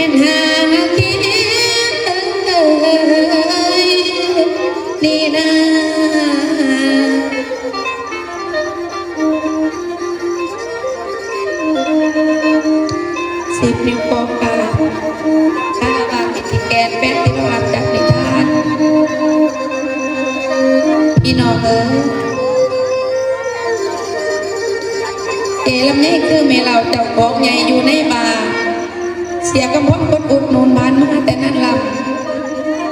ແມ່ນຫາກິນເອີຍນີ້ນາ. ສິບນິ້ວໂປ້ງກາບ ຄາລະວະ ພິທີແກນ ແປດທິລະວັດ ຈັກນິທານ. ພີ່ນ້ອງເອີຍ ເອລຳນີ້ຄືແມ່ເລົ່າເຈົ້າຂອງໃຫຍ່ຢູ່ໃນບ້ານ. ເສຍກຳພົນຄົນອຸດໜູນບ້ານມາແຕ່ນັ້ນລຳ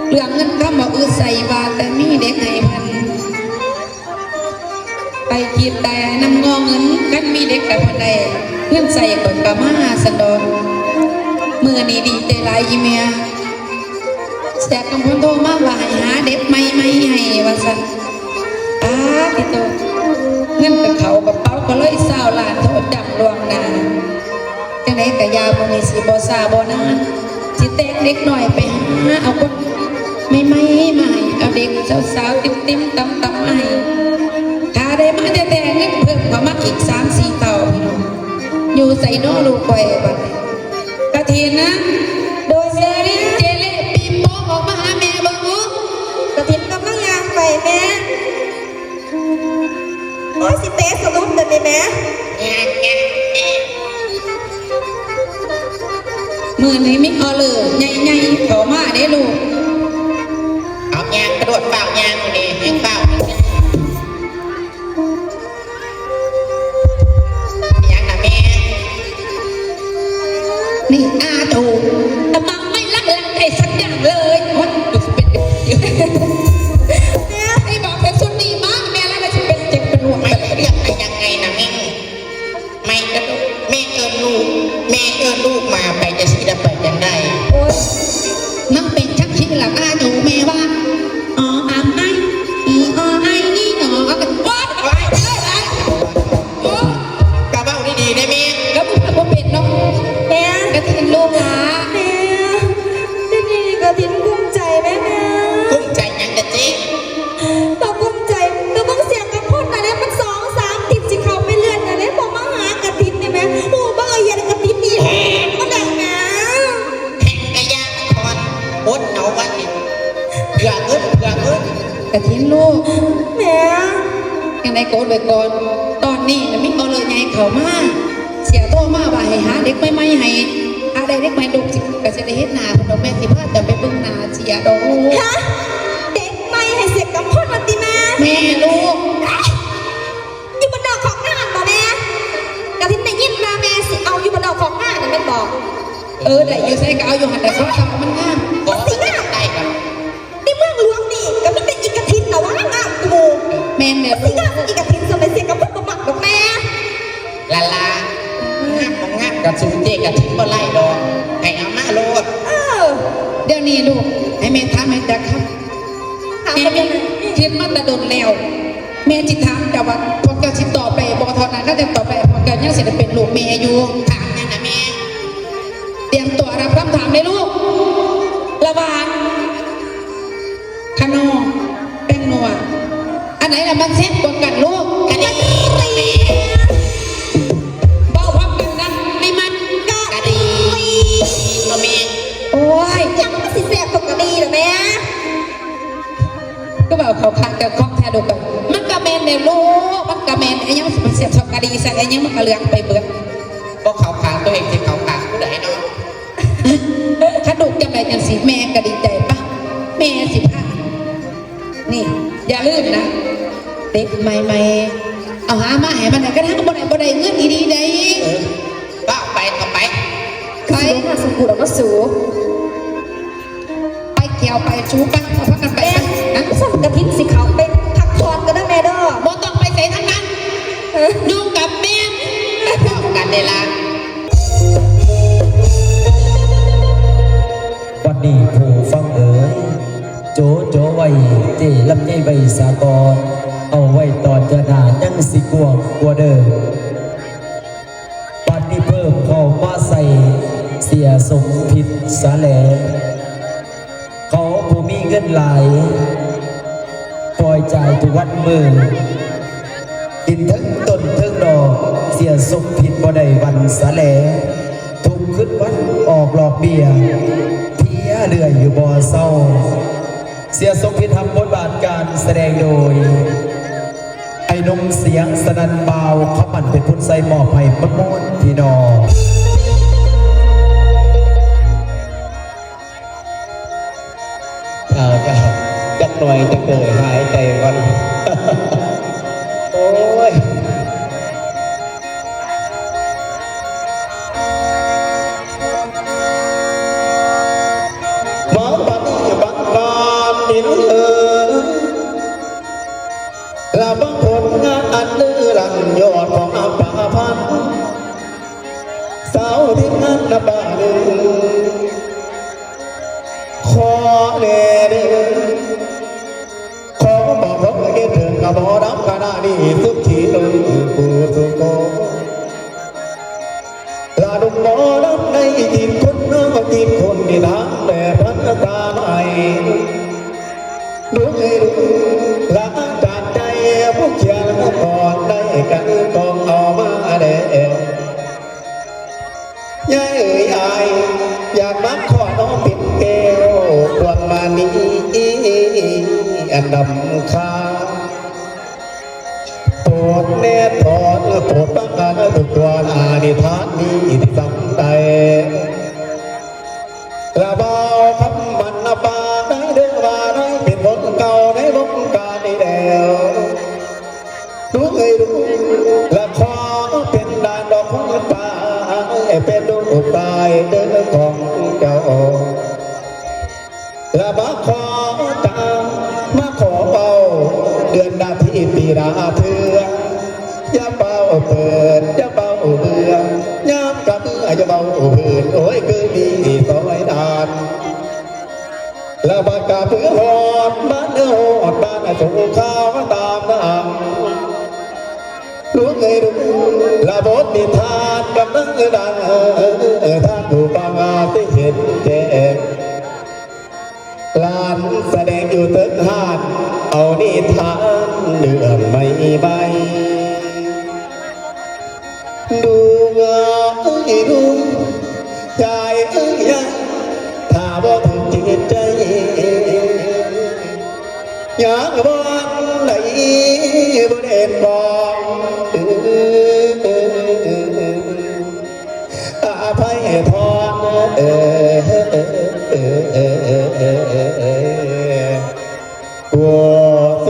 ເລື່ອງເງິນຄຳບໍ່ອຶດໃສ່ ວ່າແຕ່ມີເດັກໃຫ້ເພິ່ນ ໄປຄິດແຕ່ນຳງໍເງິນ ຄັນມີເດັກກະບໍ່ໄດ້ເງິນໃຊ້ ຂ້ອຍກະມາຊັ້ນດອກ. ມື້ນີ້ດີໃຈຫຼາຍອີ່ແມ່ ເສຍກຳພົນໂທມາວ່າໃຫ້ຫາເດັກໃໝ່ໆໃຫ້ວ່າຊັ້ນ. ປາດຕິໂຕ ເງິນກະເຂົ້າກະເປົາ ກະເລີຍຊາວລ້ານ ໂທຈຳລ່ວງໜ້າ. ຈັ່ງໃດກະຢ່າ ມື້ນີ້ຊິບໍ່ຊ້າບໍ່ນານ ຊິແຕ່ງເດັກນ້ອຍໄປຫາເອົາຄົນໃໝ່ໆມາໃຫ້ ເອົາເດັກສາວໆ ຕິ່ມໆຕ່ຳໆມາໃຫ້. ຖ້າໄດ້ມາແທ້ໆ ເງິນເພີ່ມເຂົ້າມາອີກສາມສີ່ເທົ່າ ພີ່ນ້ອງ. ຢູ່ໃສນໍລູກຂ້ອຍບັດນີ້? ກະຖິນນະ ໂດຍ ເຊີລິນ ເຈເລ ປີໂປ້ອອກມາຫາແມ່ເບິ່ງດູ. ກະຖິນກຳລັງຍ່າງໄປແມ່. ໂອ້ຍ ຊິເຕະສະດຸດເດນີ້ແມ່. ມື້ນີ້ມີອໍເດີໃຫຍ່ໆເຂົ້າມາເດ້ລູກ. ເອົາຍ່າງກະໂດດຟ້າວຍ່າງມື້ນີ້ ແຮງຟ້າວ. ຫຍັງນະແມ່? ນີ້ອາໂຕ ຕະບັງໄມ້ຫຼັກໆໄດ້ສັກຢ່າງເລີຍ. ໂອ້ຍ ແມ່ ໃຫ້ບອກແຕ່ຊຸດນີ້ມາ ແມ່ລະໄດ້ຊິເປັນເຈັບເປັນຫົວໄປ. ໄມ້ເລື່ອງໄປຍັງໄງນະແມ່? ໄມ້ກະດູກ ແມ່ເອີ້ນລູກ ແມ່ເອີ້ນລູກມາ ໄປຈັ່ງຊີ້ລະໄປຈັ່ງໃດ? ໂອ້ຍ ນາງເປັນຈັກຊີ້ລະ ອາໂຕ ແມ່ວ່າ ອໍ ອາ ໄອ ອີ ອໍ ໄອ ອີ ໜໍ. ໂອ້ຍ ໂອ້ຍ ໂອ້ຍ ໂອ້ຍ ກະເວົ້າດີໆແດ່ແມ່. ກະບໍ່ ກະບໍ່ເປັນເນາະແມ່. ກະຖິນລູກຫຼາ ແມ່ ດຽວນີ້ກະຖິນກຸ້ມໃຈແມ່ ແມ່. ກຸ້ມໃຈຫຍັງກະຈິ? ກະກຸ້ມໃຈ ກະເບິ່ງເສຍກຳພົນນະເດ້ ມັນສອງສາມທິດຊິເຂົ້າໄປເຮືອນນະເດ້ ບໍ່ມາຫາກະຖິນນີ້ແມ່. ໂອ້ ບໍ່ເອີຍ ເຮັດກະຖິນນີ້ແຮງປານໃດນະ. ແຮງກະຢ່າ ອດເອົາໄວ້ ເພື່ອເງິນ ເພື່ອເງິນ. ກະຖິນລູກ ແມ່ ຈັ່ງໃດກະອົດໄວ້ກ່ອນ. ຕອນນີ້ນະມີອໍເດີໃຫຍ່ເຂົ້າມາ ເສຍໂທມາວ່າໃຫ້ຫາເດັກໃໝ່ໆໃຫ້. ຖ້າໄດ້ເດັກໃໝ່ ລູກກະຊິໄດ້ເຫັນໜ້າເພິ່ນດອກ. ແມ່ຊິພາເຈົ້າໄປເບິ່ງໜ້າເສຍດອກ. ຮະ ເດັກໃໝ່ໃຫ້ເສຍກຳພົນວ່າຕິແມ່? ແມ່ນລູກ. ຢູ່ບ້ານນອກຄອກນາບໍ່ແມ່? ກະຖິນໄດ້ຍິນວ່າແມ່ຊິເອົາຢູ່ບ້ານນອກຄອກນານັ້ນແມ່ນບໍ່? ເອີ ໄດ້ຢູ່ໃສກະເອົາຢູ່ຫັ້ນແຫຼະ ເພາະວ່າມັນງາມ. ມັນຊິງາມໄດ້ບໍ່? ໃນເມືອງຫຼວງນີ້ກະມີແຕ່ອີກະຖິນລະວ່າງາມກວ່າໝູ່. ແມ່ນແລ້ວ ມັນຊິງາມອີກະຖິນ ສ່ຳໃດເສຍກຳພົນບໍ່ມັກດອກແມ່. ລະລາ ງາມບໍ່ງາມກະສູ້ເຈ້ກະຖິນບໍ່ໄດ້ດອກ ໃຫ້ເອົາມາໂລດ. ເອີ ດຽວນີ້ລູກ ໃຫ້ແມ່ຖາມແມ່ຈັກຄຳ. ແມ່ຄິດມາແຕ່ດົນແລ້ວ ແມ່ຊິຖາມເຈົ້າວ່າ ພວກເຈົ້າຊິຕອບໄດ້ບໍ່ເທົ່ານັ້ນ. ຄັນເຈົ້າຕອບໄດ້ ພວກເຈົ້າຍັງຊິໄດ້ເປັນລູກແມ່ຢູ່. ຖາມຫຍັງນະແມ່? ຕຽມຕົວຮັບຄຳຖາມເດ້ລູກ. ລະຫວ່າງຂະໜໍ່ ແປ້ງນົວ ອັນໃດລະມັນແຊບກວ່າກັນລູກ? ກະດີ. ເວົ້າພ້ອມກັນນະ ໃຫ້ມັນກະດີ. ກະດີ ໂອ້ຍ ຫຍັງມັນຊິແຊບກວ່າກະດີລະແມ່? ຄືວ່າເຂົ້າຂ້າງເຈົ້າຂອງແທ້ລູກ. ມັນກະແມ່ນແຫຼະລູກ ມັນກະແມ່ນ. ອີຫຍັງຊິມາສຽບຊອກກະດີໃສ່ ອີຫຍັງມັນກະເຫຼືອໄປເບິດ. ບໍ່ເຂົ້າຂ້າງຕົວເອງ ຊິເຂົ້າຂ້າງຜູ້ໃດເນາະ? ຄັນລູກຈຳໄດ້ຈັ່ງຊີ້ ແມ່ກະດີໃຈປະ. ແມ່ຊິພາ ນີ້ ຢ່າລືມນະ ເດັກໃໝ່ໆ ເອົາຫາມາໃຫ້ມັນໄດ້. ຄັນຫາບໍ່ໄດ້ ບໍ່ໄດ້ເງິນອີ່ຫຼີໃດ. ເອີ ເວົ້າໄປເຖາະ ໄປ ໄປ ຊິບໍ່ຫາສົມບູດອອກມາສູ່. ໄປແກ້ວ ໄປ ສູໄປ ເຮົາພາກັນໄປ. ແມ່ນ ໄປ ນະ ຊັ້ນກະຖິນຊິເຂົ້າໄປພັກຜ່ອນກ່ອນເດີແມ່ເດີ. ບໍ່ຕ້ອງໄປໃສທັງນັ້ນ ເອີ ຢູ່ກັບແມ່ ໄປພ້ອມກັນເດ້ລະ. ບັດນີ້ຜູ້ຟັງເອີຍ ໂຈໂຈໄວ້ ເຈ້ລຳໄຍໄວສາກ່ອນ ເອົາໄວ້ຕອນເທື່ອໜ້າຍັງຊິກວ້າງກວ່າເດີ. ບັດນີ້ເພີ່ມເຂົ້າມາໃສ່ເສຍສົມພິດສາແຫຼ. ເຂົາຜູ້ມີເງິນຫຼາຍ ປ່ອຍຈ່າຍທຸກວັນມື້ ກິນເຖິງຕົ້ນເຖິງດອກ ເສຍສົມພິດບໍ່ໄດ້ວັນສາແຫຼ. ທຸກຄືນວັນ ອອກລອກເບ້ຍ ເພຍເລື້ອຍຢູ່ບໍ່ເຊົາ. ເສຍສົມພິດຮັບບົດບາດການສະແດງໂດຍ ໄອ້ໜຸ່ມສຽງສະໜັ່ນ ບ່າວຄຳໝັ້ນ ເພັດພຸນໄຊ ມອບໃຫ້ມວນໆ ພີ່ນ້ອງ. ເຈົ້າ ເຈົ້າ ຈັກໜ່ອຍ ຈັກໜ່ອຍ ຫາຍໃຈກ່ອນ. ໂອ້ຍ ມາບັດນີ້ບັງການນີ້ເອີຍ ລະບັງຜົນງານອັນລືລ້ຳຍອດຂອງອາປາພັນ ສາວທີ່ງາມນະປາໜຶ່ງ ຂໍແດ່ເດີ ຂໍບອກເຖິງກັບໝໍລຳຄະນະນີ້ສຸຂີເອີຍ ຜູ້ສຸໂກ ລະໜຸ່ມໝໍລຳໃນຈິດຄົນ ເນາະ ຈິດຄົນທີ່ທາງແມ່ພັນຕາໃໝ່ ດູເອີຍດູ ລະອາຈານໃຈຜູ້ຂຽນກ່ອນໄດ້ກັນກອງເອົາມາແລ້ວ. ຍາຍເອີຍ ອ້າຍຢາກມາຂໍນ້ອງເປັນແກ້ວ ພວງມະນີອັນດຳຄ່າ ໂປດແນບຖອນ ໂປດບັງການທຸກຕົວ ອານິທານນີ້ທີ່ສຳໄດ້ ລະບ່າວຄຳໝັ້ນນະປາໄດ້ເດີວ່າ ໄດ້ເປັນຄົນເກົ່າໃນວົງການນີ້ແລ້ວ. ລູກເອີຍລູກ ລະຂໍເປັນຫຼານດອກຂອງປ້າ ເປັນລູກຊາຍເດີຂອງເຈົ້າ ລະມາຂໍຕາມ ມາຂໍເວົ້າ ເດືອນນາທີປີນາເທື່ອ ຢ່າເວົ້າເປີດ ຢ່າເວົ້າເບື່ອ ຍາມກະເມື່ອ ຢ່າເວົ້າເພີນ ໂອ້ຍ ຄືມີຊອຍດານ. ລະບັດກະເພື່ອຮອດບ້ານ ຮອດບ້ານສົງຂາວຕາມນາງ ລູກເອີຍລູກ ລະບົດນິທານກຳລັງດັງ ທ່ານຜູ້ຟັງອາດຊິເຫັນແຈ້ງ ຫຼານສະແດງຢູ່ເທິງຮ້ານ ເອົານິທານເລື່ອງໃໝ່ໆ. ດູເອີຍດູ ຍາຍເອີຍຍາຍ ຖ້າບໍ່ຖືກຈິດໃຈ ຍາຍບໍ່ໄດ້ ບໍ່ໄດ້ບອກ ອະໄພທອນເອີຍ ໂອ້ ໂ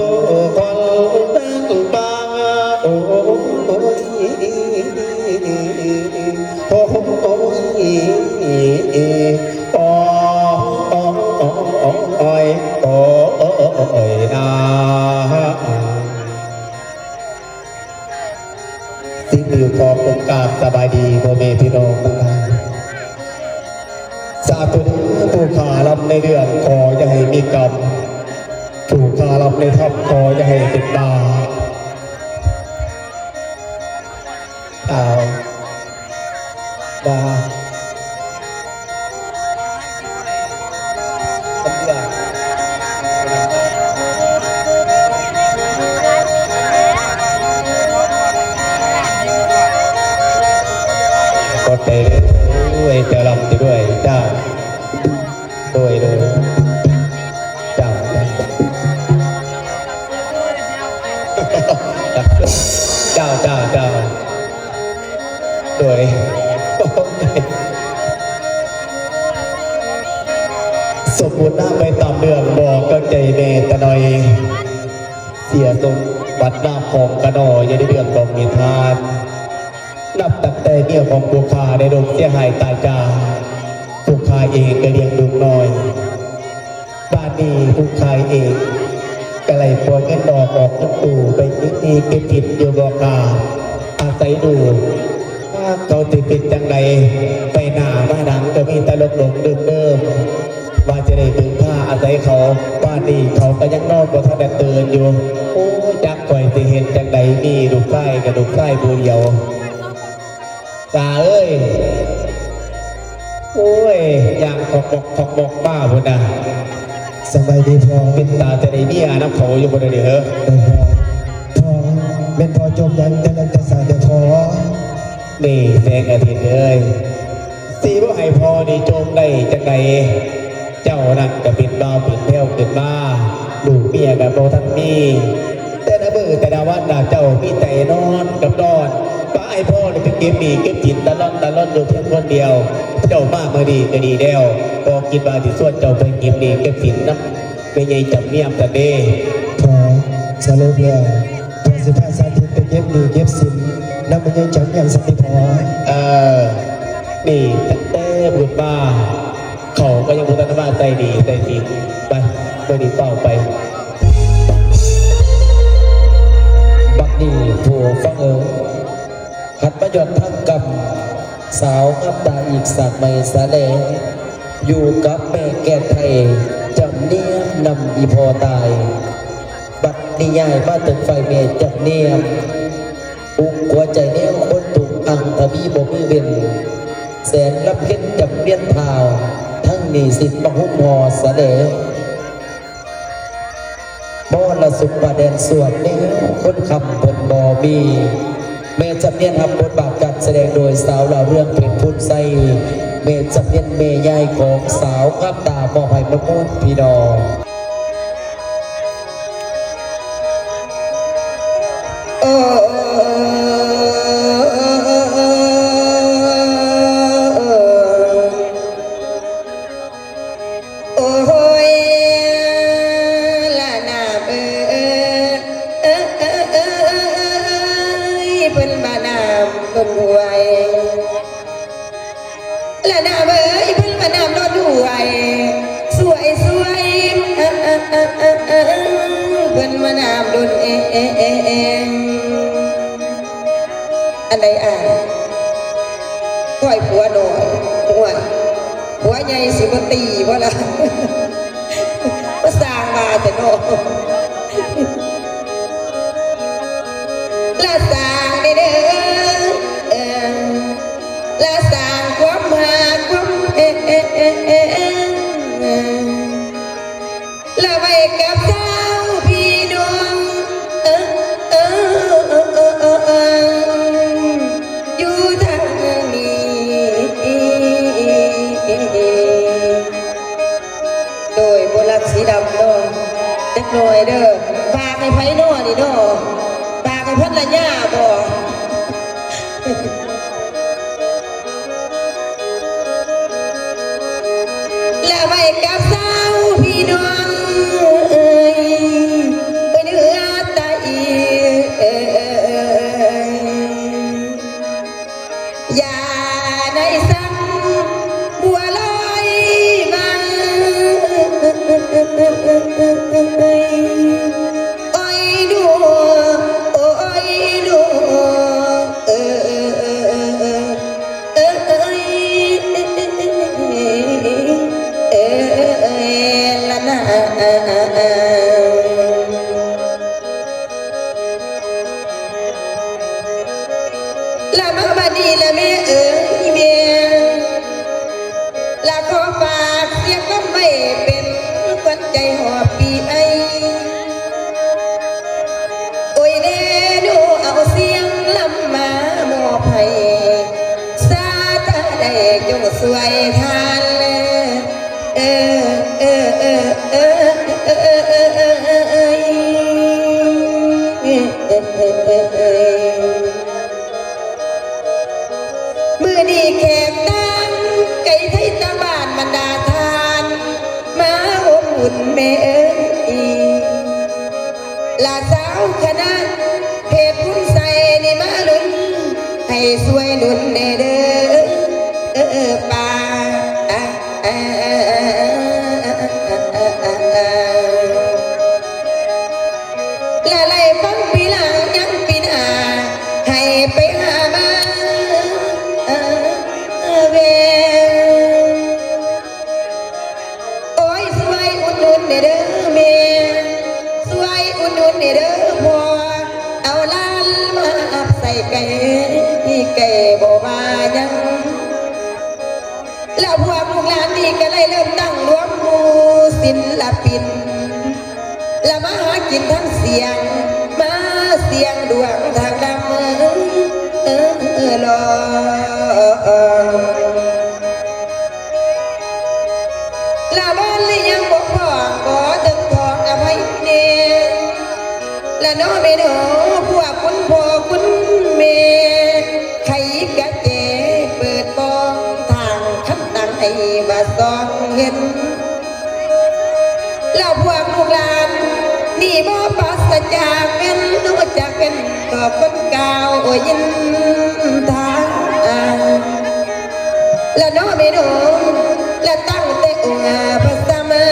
ອ້ຍ ໂອ້ຍ ໂອ້ຍ ໂອ້ຍນາ. ສິບນິ້ວຂໍກົມກາບສະບາຍດີພໍ່ແມ່ພີ່ນ້ອງທັງຫຼາຍ. ສາທຸເດີ ຜູ້ຂ້າລຳໃນເລື່ອງ ຂໍຢ່າໃຫ້ມີກຳ ຜູ້ຂ້າລຳໃນທຳ ຂໍຢ່າໃຫ້ເປັນບາບ. ອ້າວ ວ່າ ຂອບໃຈເດີ ໂອ້ຍ ເຈົ້າລຳຢູ່ດ້ວຍ ເຈົ້າ ໂດຍ ໂດຍ ເຈົ້າ ເຈົ້າ ເຈົ້າ ເຈົ້າ. ໂດຍ ສົມມຸດນາໄປຕາມເລື່ອງ ບໍ່ເຂົ້າໃຈແມ່ຕາໜ້ອຍ ເສຍສົມບັດນາຂອງກະໜໍ່ ຢູ່ໃນເລື່ອງຂອງນິທານ ນັບຕັ້ງແຕ່ເມຍຂອງຜູ້ຂ້າໄດ້ລົ້ມເສຍຫາຍຕາຍຈາກ ຜູ້ຂ້າເອງກໍລ້ຽງລູກນ້ອຍ ບາດນີ້ຜູ້ຂ້າເອງກໍໄດ້ປ່ອຍເງິນນອກອອກເງິນຕູ້ໄປກິນອີກກິນກິນຢູ່ບໍ່ກາ ອາໄສດູ ເຂົາຊິເປັນຈັ່ງໃດ ໄປໜ້າມາຫຼັງກໍມີແຕ່ຫຼົງໆເດີມໆ ວ່າຈະໄດ້ເພິ່ງພາອາໄສເຂົາ ບາດນີ້ເຂົາກໍຍັງນອນບໍ່ທັນໄດ້ຕື່ນຢູ່. ໂອ້ຍ ຈັກຂ້ອຍຊິເຮັດຈັ່ງໃດ ມີລູກຊາຍກໍລູກຊາຍຜູ້ດຽວ. ຕາເອີຍ ໂອ້ຍ ຍ່າງຂອກໝອກຂອກໝອກມາພຸ້ນນະ. ສະບາຍດີພໍ່. ເປັນຕາຈະໄດ້ເມຍນຳເຂົາຢູ່ບໍ່ເດນີ້ເຮີ? ເອີ ພໍ່ ພໍ່ ແມ່ນພໍ່ຈົມຫຍັງແຕ່ເລິກແຕ່ສາຍແທ້ພໍ່? ນີ້ແສງອາທິດເອີຍ ຊິບໍ່ໃຫ້ພໍ່ນີ້ຈົ່ມໄດ້ຈັ່ງໃດ? ເຈົ້ານັ້ນກໍເປັນບ່າວເປັນແພ້ວຂຶ້ນມາ ລູກເມຍກໍບໍ່ທັນມີ ແຕ່ລະມື້ແຕ່ລະວັນນະ ເຈົ້າມີແຕ່ນອນກັບນອນ. ປະໃຫ້ພໍ່ນີ້ໄປເກັບໜີ້ເກັບສິນຕະລອນຕະລອນຢູ່ພຽງຄົນດຽວ. ເຈົ້າມາມື້ນີ້ກໍດີແລ້ວ, ພໍ່ຄິດວ່າຊິຊວນເຈົ້າໄປເກັບໜີ້ເກັບສິນນຳ ແມ່ໃຫຍ່ຈຳນຽມຊັ້ນເດ. ພໍ່ ສະຫຼຸບແລ້ວ ພໍ່ຊິພາສາທິດໄປເກັບໜີ້ເກັບສິນນຳແມ່ໃຫຍ່ຈຳນຽມຊັ້ນຕິພໍ່? ເອີ ນີ້ຕັ້ງແຕ່ບຸນມາ ເຂົາກໍຍັງບໍ່ທັນມາໃສ່ໜີ້ໃສ່ສິນ. ໄປ ມື້ນີ້ເຝົ້າໄປ. ບັດນີ້ຜູ້ຟັງເອີຍ ຫັນມາຍ້ອນທາງກຳ ສາວງາມຕາອີກສາກໃໝ່ສາແລ ຢູ່ກັບແມ່ແກ່ນໄທ ຈຳນຽມນຳອີ່ພໍ່ຕາຍ. ບັດນີ້ຍ້າຍມາເຖິງຝ່າຍແມ່ຈຳນຽມ ອຸກຫົວໃຈແນວຄົນທຸກອັງທະວີບໍ່ມີເວັ້ນ ແສນລຳເພັນຈຳວຽນທ້າວ ທັງໜີ້ສິນມາຫຸ້ມຫໍ່ສາແລ. ມໍລະສຸກພະແດນສວນແນວຄົນຄ້ຳເພິ່ນບໍ່ມີ. ແມ່ຈຳນຽນຮັບບົດບາດການສະແດງໂດຍສາວລາວເຮືອງເພັນພູນໄຊ. ແມ່ຈຳນຽນແມ່ຍາຍຂອງສາວງາມຕາ ມອບໃຫ້ມະມ່ວນພີ່ນ້ອງ. ໂອ້ຍ ລະນາມເອີຍ ເອີ ເອີ ເອີ ເອີ ເອີ ເອີ ເພິ່ນວ່ານ້ຳຕົ້ນຫ້ວຍ ລະນາມເອີຍ ເພິ່ນວ່ານ້ຳລົ້ນຫ້ວຍ ສວຍ ສວຍ ເອີ ເອີ ເອີ ເອີ ເອີ ເພິ່ນວ່ານ້ຳລົ້ນ ເອ ເອ ເອ ເອ ອັນໃດອ້າຍ? ຂ້ອຍຜົວນ້ອຍ ໂອ້ຍ ຜົວໃຫຍ່ຊິບໍ່ຕີບໍ່ລະ? ມາສ້າງວ່າແທ້ເນາະ ລະສ້າງເດີ ເອີ ລະສ້າງຄວາມຮັກຄວາມແພງ ລະໄວ້ກັບສາວພີ່ນ້ອງ ເອີ ເອີ ເອີ ເອີ ເອີ ຢູ່ທາງນີ້. ໂດຍ ບໍ່ລັກສີດຳເນາະ ຈັກໜ້ອຍເດີ. ຝາກໃຫ້ໃຜເນາະນີ້ເນາະ? ຝາກໃຫ້ພັນລະຍາບໍ? ລະໄວ້ກັບສາວພີ່ນ້ອງເອີຍ ເອີຍ ເອີຍ ຕາອີ ເອີຍ ຢ່າໄດ້ສັ່ງບົວລອຍມາ ໂອ້ຍດູ ໂອ້ຍດູ ເອີ ເອີ ເອີ ເອີ ເອີ ເອີ ເອີ ເອີ ລະນາ. ລະມາບັດນີ້ລະແມ່ເອີຍແມ່ ລະຂໍຝາກສຽງລຳໄວ້ເປັນຂວັນໃຈຮອບປີໃໝ່. ໂອ້ຍເດໂນ ເອົາສຽງລຳມາມອບໃຫ້ ສາທາໄດ້ຈົ່ງຊ່ວຍທານແລ ເອີ ເອີ ເອີ ເອີ ເອີ ເອີ ເອີ ເອີ ເອີ ເອີ ເອີ ເອີ ມື້ນີ້ແຂກຕ່າງໄກໄທຕາງບ້ານບັນດາທ່ານ ມາອົບອຸ່ນແມ່ເອີຍ ລະສາວຄະນະເພດບຸນໃສນີ້ມາລຸນ ໃຫ້ຊ່ວຍໜູນແດ່ເດີ ເອີ ປ້າ. ລະໄລ່ຟັງປີຫຼັງຍັງປີໜ້າ ໃຫ້ໄປຫາມາແວ່ ໂອ້ຍ ຊ່ວຍອຸດໜູນແດ່ເດີແມ່ ຊ່ວຍອຸດໜູນແດ່ເດີພໍ່ ເອົາຫຼານມາຮັບໃຊ້ໄກ່ ໄກ່ບໍ່ວ່າຫຍັງ. ແລ້ວພວກລູກຫຼານນີ້ກໍໄດ້ເລີ່ມຕັ້ງລວມໝູ່ສິນລະປິນ ລະມາຫາກິນທາງສຽງ ມາສ່ຽງດວງທາງດຳ ເອີ ເອີ ເອີ ລອງ. ລະບ້ານລະຍັງບົກຜ່ອງ ຂໍເຖິງຂອງອະໄພແດ່ ລະເນາະແມ່ເນາະ ພວກຄຸນພໍ່ຄຸນແມ່ ໃຜກະແຈເປີດປ່ອງທາງ ຄັນຕັ້ງໃຫ້ວ່າສ່ອງເຫັນ ລະພວກລູກຫຼານນີ້ບໍ່ປາສຈາກແມ່ນ ຮູ້ຈັກເປັນຕໍ່ຄົນກ່າວ ໂອ ຍິນທາ ລະເນາະແມ່ເນາະ ລະຕັ້ງແຕ່ອົງພະສຳມາ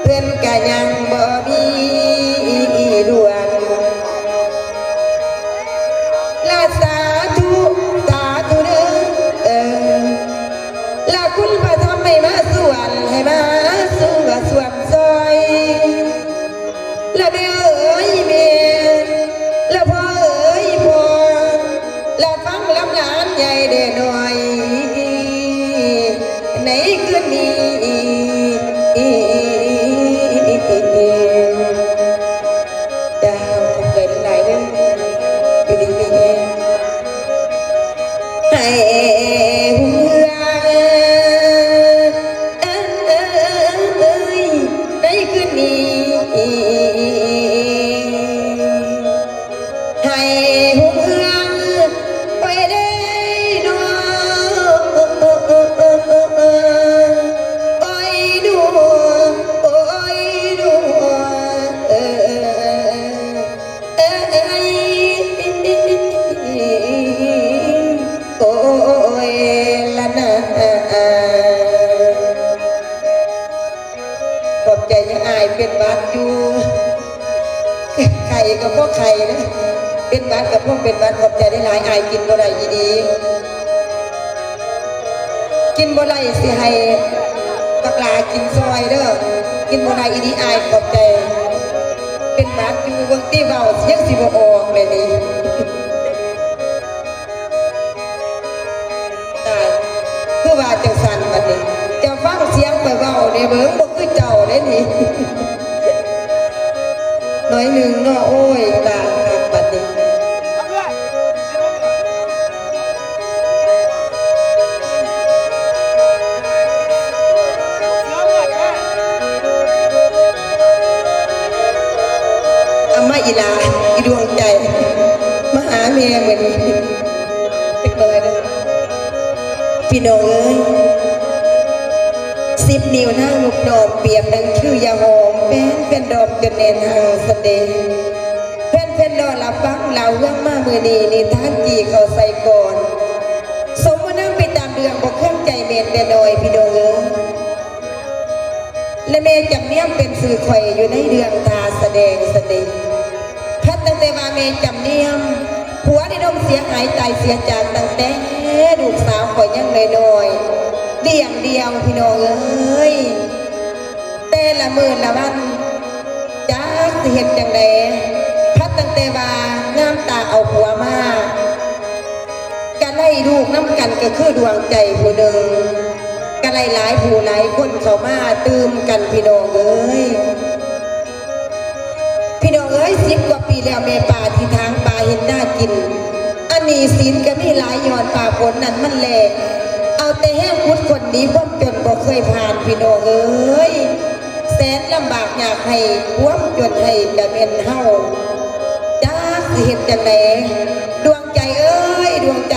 ເພິ່ນກະຍັງບໍ່ມີດວງ ລະສາທຸ ສາທຸເດີ ລະຄຸນພະທຳໃຫ້ມາສວນ ໃຫ້ມາສວນ ສວນຊ່ອຍ ລະແມ່ເອີຍແມ່ ລະພໍ່ເອີຍພໍ່ ລະຟັງລຳຫຼານໃຫຍ່ແດ່ນ້ອຍ ໃນຄືນນີ້ ເຈົ້າ ຂອບໃຈຫຼາຍໆເດີ ຢູ່ດີມີແຮງ ໃຫ້ຮຸ່ງເຮືອງ ເອີຍ ໃນຄືນນີ້ ໃຫ້ຮຸ່ງເຮືອງໄປເດີເນາະ ໂອ້ຍດູ ໂອ້ຍດູ ເອີຍ ເອີຍ ໂອ້ຍ ລະນາ. ຂອບໃຈຍາຍ ອ້າຍເປັນຫວັດຢູ່ ໄຂ້ກໍບໍ່ໄຂ້ນະ ເປັນຫວັດກໍບໍ່ເປັນຫວັດ. ຂອບໃຈຫຼາຍໆ ອ້າຍກິນບໍ່ໄດ້ອີ່ຫຼີ ກິນບໍ່ໄດ້ຊິໃຫ້ບັກຫຼ້າກິນຊ່ອຍເດີ ກິນບໍ່ໄດ້ອີ່ຫຼີ ອ້າຍຂອບໃຈ. ເປັນຫວັດຢູ່ ເບິ່ງຕິ ເວົ້າຍັງຊິບໍ່ອອກເລີຍນີ້ ຕາຍ ຄືວ່າຈັ່ງຊັ້ນບັດນີ້ ເຈົ້າຟັງສຽງຂ້ອຍເວົ້າແດ່ເບິ່ງ ບໍ່ຄືເຈົ້າເດ້ນີ້ ໜ້ອຍໜຶ່ງເນາະ ໂອ້ຍ ຕາຍຄັກບັດນີ້. ເອົາມາອີ່ຫຼ້າ ອີ່ດວງໃຈ ມາຫາແມ່ມື້ນີ້ ຈັກໜ້ອຍເດີ ພີ່ນ້ອງເອີຍ. ສິບນິ້ວນາງນົບນ້ອມ ປຽບດັ່ງຄືຢາຫອມ ແຟນໆ ດອມຈົນແໜ້ນຫັ່ງສະເດ ແຟນໆ ລໍລະຟັງລາວເຮືອງມາມື້ນີ້ ນິທານຈີ່ເຂົ້າໃສ່ກ່ອນ ສົມວ່ານາງໄປຕາມເລື່ອງ ບໍ່ເຄືອງໃຈແມ່ນແຕ່ນ້ອຍ ພີ່ນ້ອງເອີຍ. ແລະແມ່ຈຳນຽມເປັນຊື່ຂ້ອຍຢູ່ໃນເລື່ອງທ່າສະແດງສະເດ ພັດຕັ້ງແຕ່ວ່າແມ່ຈຳນຽມ ຜົວໄດ້ລົ້ມເສຍຫາຍຕາຍເສຍຈາກ ຕັ້ງແຕ່ລູກສາວຂ້ອຍຍັງນ້ອຍໆ ດຽງດຽວ ພີ່ນ້ອງເອີຍ. ແຕ່ລະມື້ລະວັນ ຈັກຊິເຮັດຈັ່ງໃດ ພັດຕັ້ງແຕ່ວ່າງາມຕາເອົາຜົວມາ ກະໄດ້ລູກນຳກັນ ກະຄືດວງໃຈຜູ້ໜຶ່ງ ກະໄດ້ຫຼາຍຜູ້ຫຼາຍຄົນເຂົ້າມາຕື່ມກັນ ພີ່ນ້ອງເອີຍ. ພີ່ນ້ອງເອີຍ ສິບກວ່າປີແລ້ວ ແມ່ປ່າທີ່ຖາງປ່າເຮັດນາກິນ ອັນໜີ້ສິນກະມີຫຼາຍ ຍ້ອນຟ້າຝົນນັ້ນມັນແລ້ງ ເອົາແຕ່ແຮງຂຸດຄົ້ນໜີຄວາມຈົນບໍ່ເຄີຍຜ່ານ ພີ່ນ້ອງເອີຍ. ແສນລຳບາກຍາກໄຮ້ ຄວາມຈົນໄຮ້ກະແມ່ນເຮົາ ຈັກຊິເຮັດຈັ່ງໃດ ດວງໃຈເອີຍ ດວງໃຈ